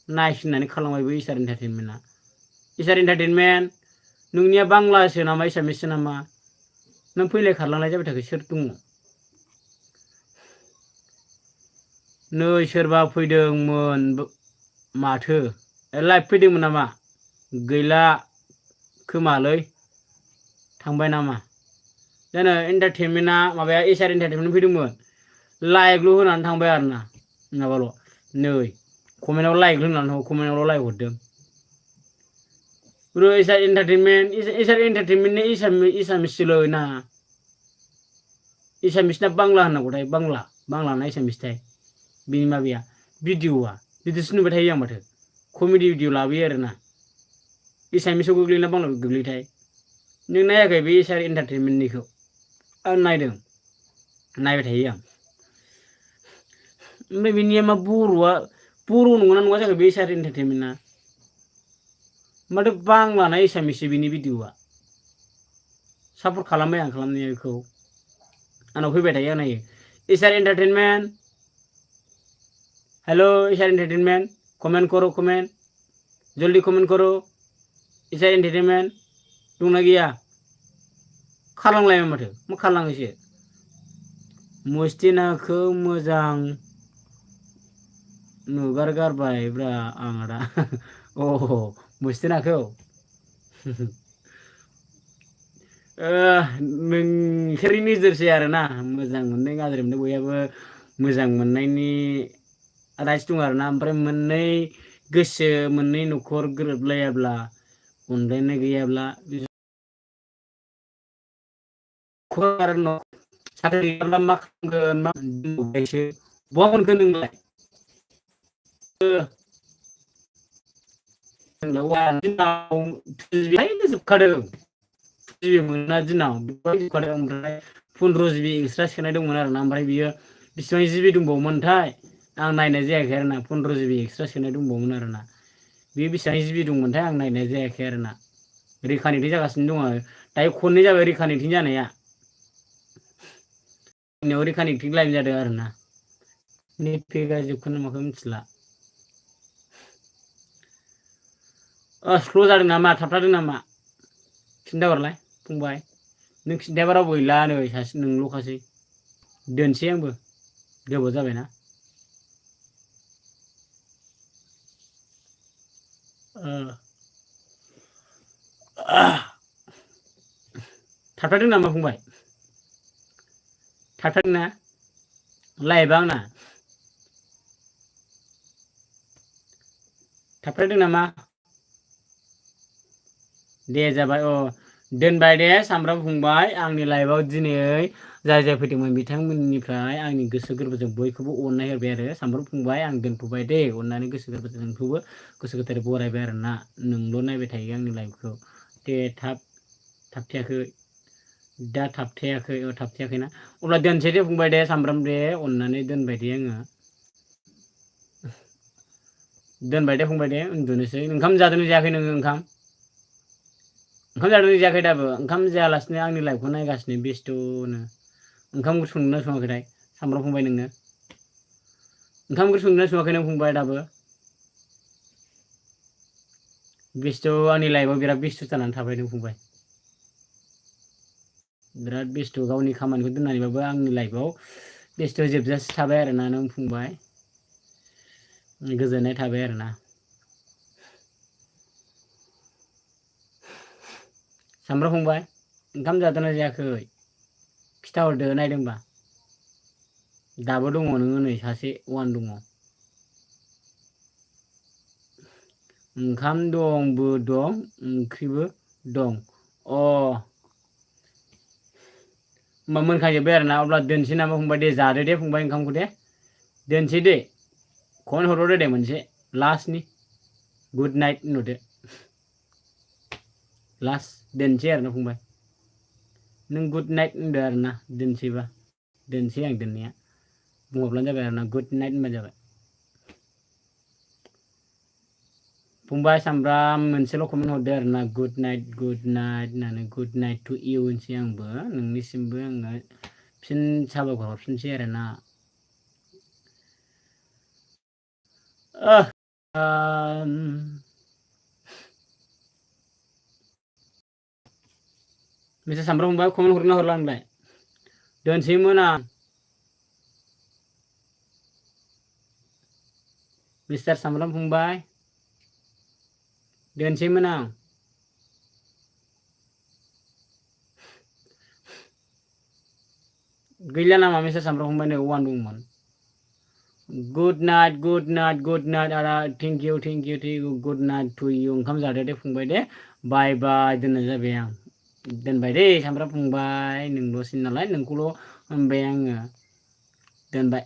नायसिननानै खालामबायबो इसार एन्टारटेनमेन्टआ इसार एन्टारटेनमेन्ट नोंनिया बांलासो नामा एसामिससो नामा नों फैलाय खारलांलाय जाबाय थाखो सोर दङ नै सोरबा फैदोंमोन माथो लाइभ फैदोंमोन नामा गैला खोमालै थांबाय नामा जानो एन्टारटेनमेन्टआ माबाया इसार एन्टारटेनमेन्ट फैदोंमोन लाइकल' होनानै थांबाय आरो ना माबाल' नै कमेन्टआव लाइक होनानै कमेन्टआवल' लाइक हरदों इसार एन्टारटेनमेन्टनि एसामिससोलै ना एसामिसना बांला होननांगौथाय बांला ना एसामिसथाय बिनि माबाया भिडिअआ बिदिसो नुबाय थायो आं माथो कमेडि भिडिअ लाबोयो आरो ना एसामिसाव गोग्लैना बांलायाव गोग्लैयोथाय नों नायाखै बे इसार एन्टारटेनमेन्टनिखौ आं नायदों नायबाय थायो आं ओमफ्राय बिनिया मा बर' नंगौना नङा जाखो बे इसार एन्टारटेनमेन्टआ माथो बांलाना एसामिससो बिनि भिडिअआ सापर्ट खालामबाय आं खालामनाया बेखौ आंनाव फैबाय थायो आं नायो इसार एन्टारटेनमेन्ट हेलो इसार एन्टारटेनमेन्ट कमेन्ट करो कमेन्ट जल्दी कमेन्ट करो इसार एन्टारटेनमेन्ट दंना गैया खारलांलायबाय माथो मा खारलाङोसो मुस्थिनाखौ मोजां नुगारगारबायब्रा आं दा मुस्थिनाखौ नोंसोरनि नोजोरसै आरो ना मोजां मोननाय गाज्रि मोननाय बयहाबो मोजां मोननायनि राइट्स दं आरो ना ओमफ्राय मोननै गोसो मोननै न'खर गोरोबलायाब्ला अनलायनाय गैयाब्ला साख्रि गैयाब्ला मा खालामगोन मा बहा मोनखो नोंलाय जोबखादों मोना दिनाव जोबखादों ओमफ्राय 15 GB एक्सट्रा सोनाय दंमोन आरो ना ओमफ्राय बियो बेसेबां GB दंबावोमोनथाय आं नायनाय जायाखै आरो ना 15 GB एक्सट्रा सोनाय दंबावोमोन आरो ना बेयो बेसेबां GB दंमोनथाय आं नायनाय जायाखै आरो ना रिकानेक्टिं जागासिनो दङ दायो खननै जाबाय रिकानेक्टिं जानाया आंनियाव रिकानेक्टिं लाइन जादों आरो ना नेट पेकआ जोबखोना माखो मिथिला स्ल' जादों नामा थाबथादों नामा खिन्थाहरलाय फंबाय नों खिन्थायाबा रावबो गैला नै सासे नोंल'खासै दोनसै आंबो गोबाव जाबायना थाबथादों नामा फंबाय थाबथादों ना लाइभआ आंना थाबथादों नामा दे जाबाय दोनबाय दे सामफ्राम फंबाय आंनि लाइभआव दिनै जाय जाय फैदोंमोन बिथांमोननिफ्राय आंनि गोसो गोरबोजों बयखौबो अननाय होबाय आरो सामफ्राम फंबाय आं दोनथ'बाय दे अननानै गोसो गोरबोजों नोंखौबो गोसो गोथारै बरायबाय आरो ना नोंल' नायबाय थायो आंनि लाइभखौ दे थाबथायाखै दा थाबथायाखैना अब्ला दोनसै दे फंबाय दे सामफ्राम दे अननानै दोनबाय दे आङो दोनबाय दे फंबाय दे उन्दुनोसै ओंखाम जादोंना जायाखै नोङो ओंखाम जादोंना जायाखै दाबो ओंखाम जायालासिनो आंनि लाइभखौ नायगासिनो बेस्थ'नो ओंखाम ओंख्रि संदोंना सङाखैथाय सामफ्राम फंबाय नोंनो ओंखाम ओंख्रि संदोंना सङाखै नों फंबाय दाबो बेस्थ' आंनि लाइफआव बिराद बेस्थ' जानानै थाबाय नों फंबाय बिराद बेस्थ' गावनि खामानिखौ दोननानैबाबो आंनि लाइफआव बेस्थ' जोबजासे थाबाय आरोना नों फंबाय गोजोननाय थाबाय आरोना सामब्रा फंबाय ओंखाम जादोंना जायाखै खिथाहरदो नायदोंबा दाबो दङ नोङो नै सासे वान दङ ओंखाम दंबो दं ओंख्रिबो दं अ होमबा मोनखांजोब्बाय आरोना अब्ला दोनसै नामा फंबाय दे जादो दे फंबाय ओंखामखौ दे दोनसै दे खन हरबावदो दे मोनसे लास्टनि गुड नाइट होनहरदो लास्ट दोनसै आरोना फंबाय नों गुड नाइट होनदो आरोना दोनसैबा दोनसै आं दोननाया बुंहरब्लानो जाबाय आरोना गुड नाइट होनबानो जाबाय फंबाय सामब्राम मोनसेल' कमेन्ट हरदो आरोना गुड नाइट होननानै गुड नाइट टु इउ होनसै आंबो नोंनिसिमबो आङो फिन साबायखर हरफिनसै आरोना मिस्टार सामब्राम फंबाय कमेन्ट हरना हरला आंलाय दोनसैमोन आं मिस्टार सामब्राम फंबाय दोनसैमोन आं गैला नामा मिस्टार सामब्राम फंबाय नै वान दंमोन गुड नाइट आदा thank you good night to you ओंखाम जादो दे फंबाय दे बाय बाय दोननाय जाबाय आं दोनबाय दे सामब्राम फंबाय नोंल'सिन नालाय नोंखौल' होनबाय आङो दोनबाय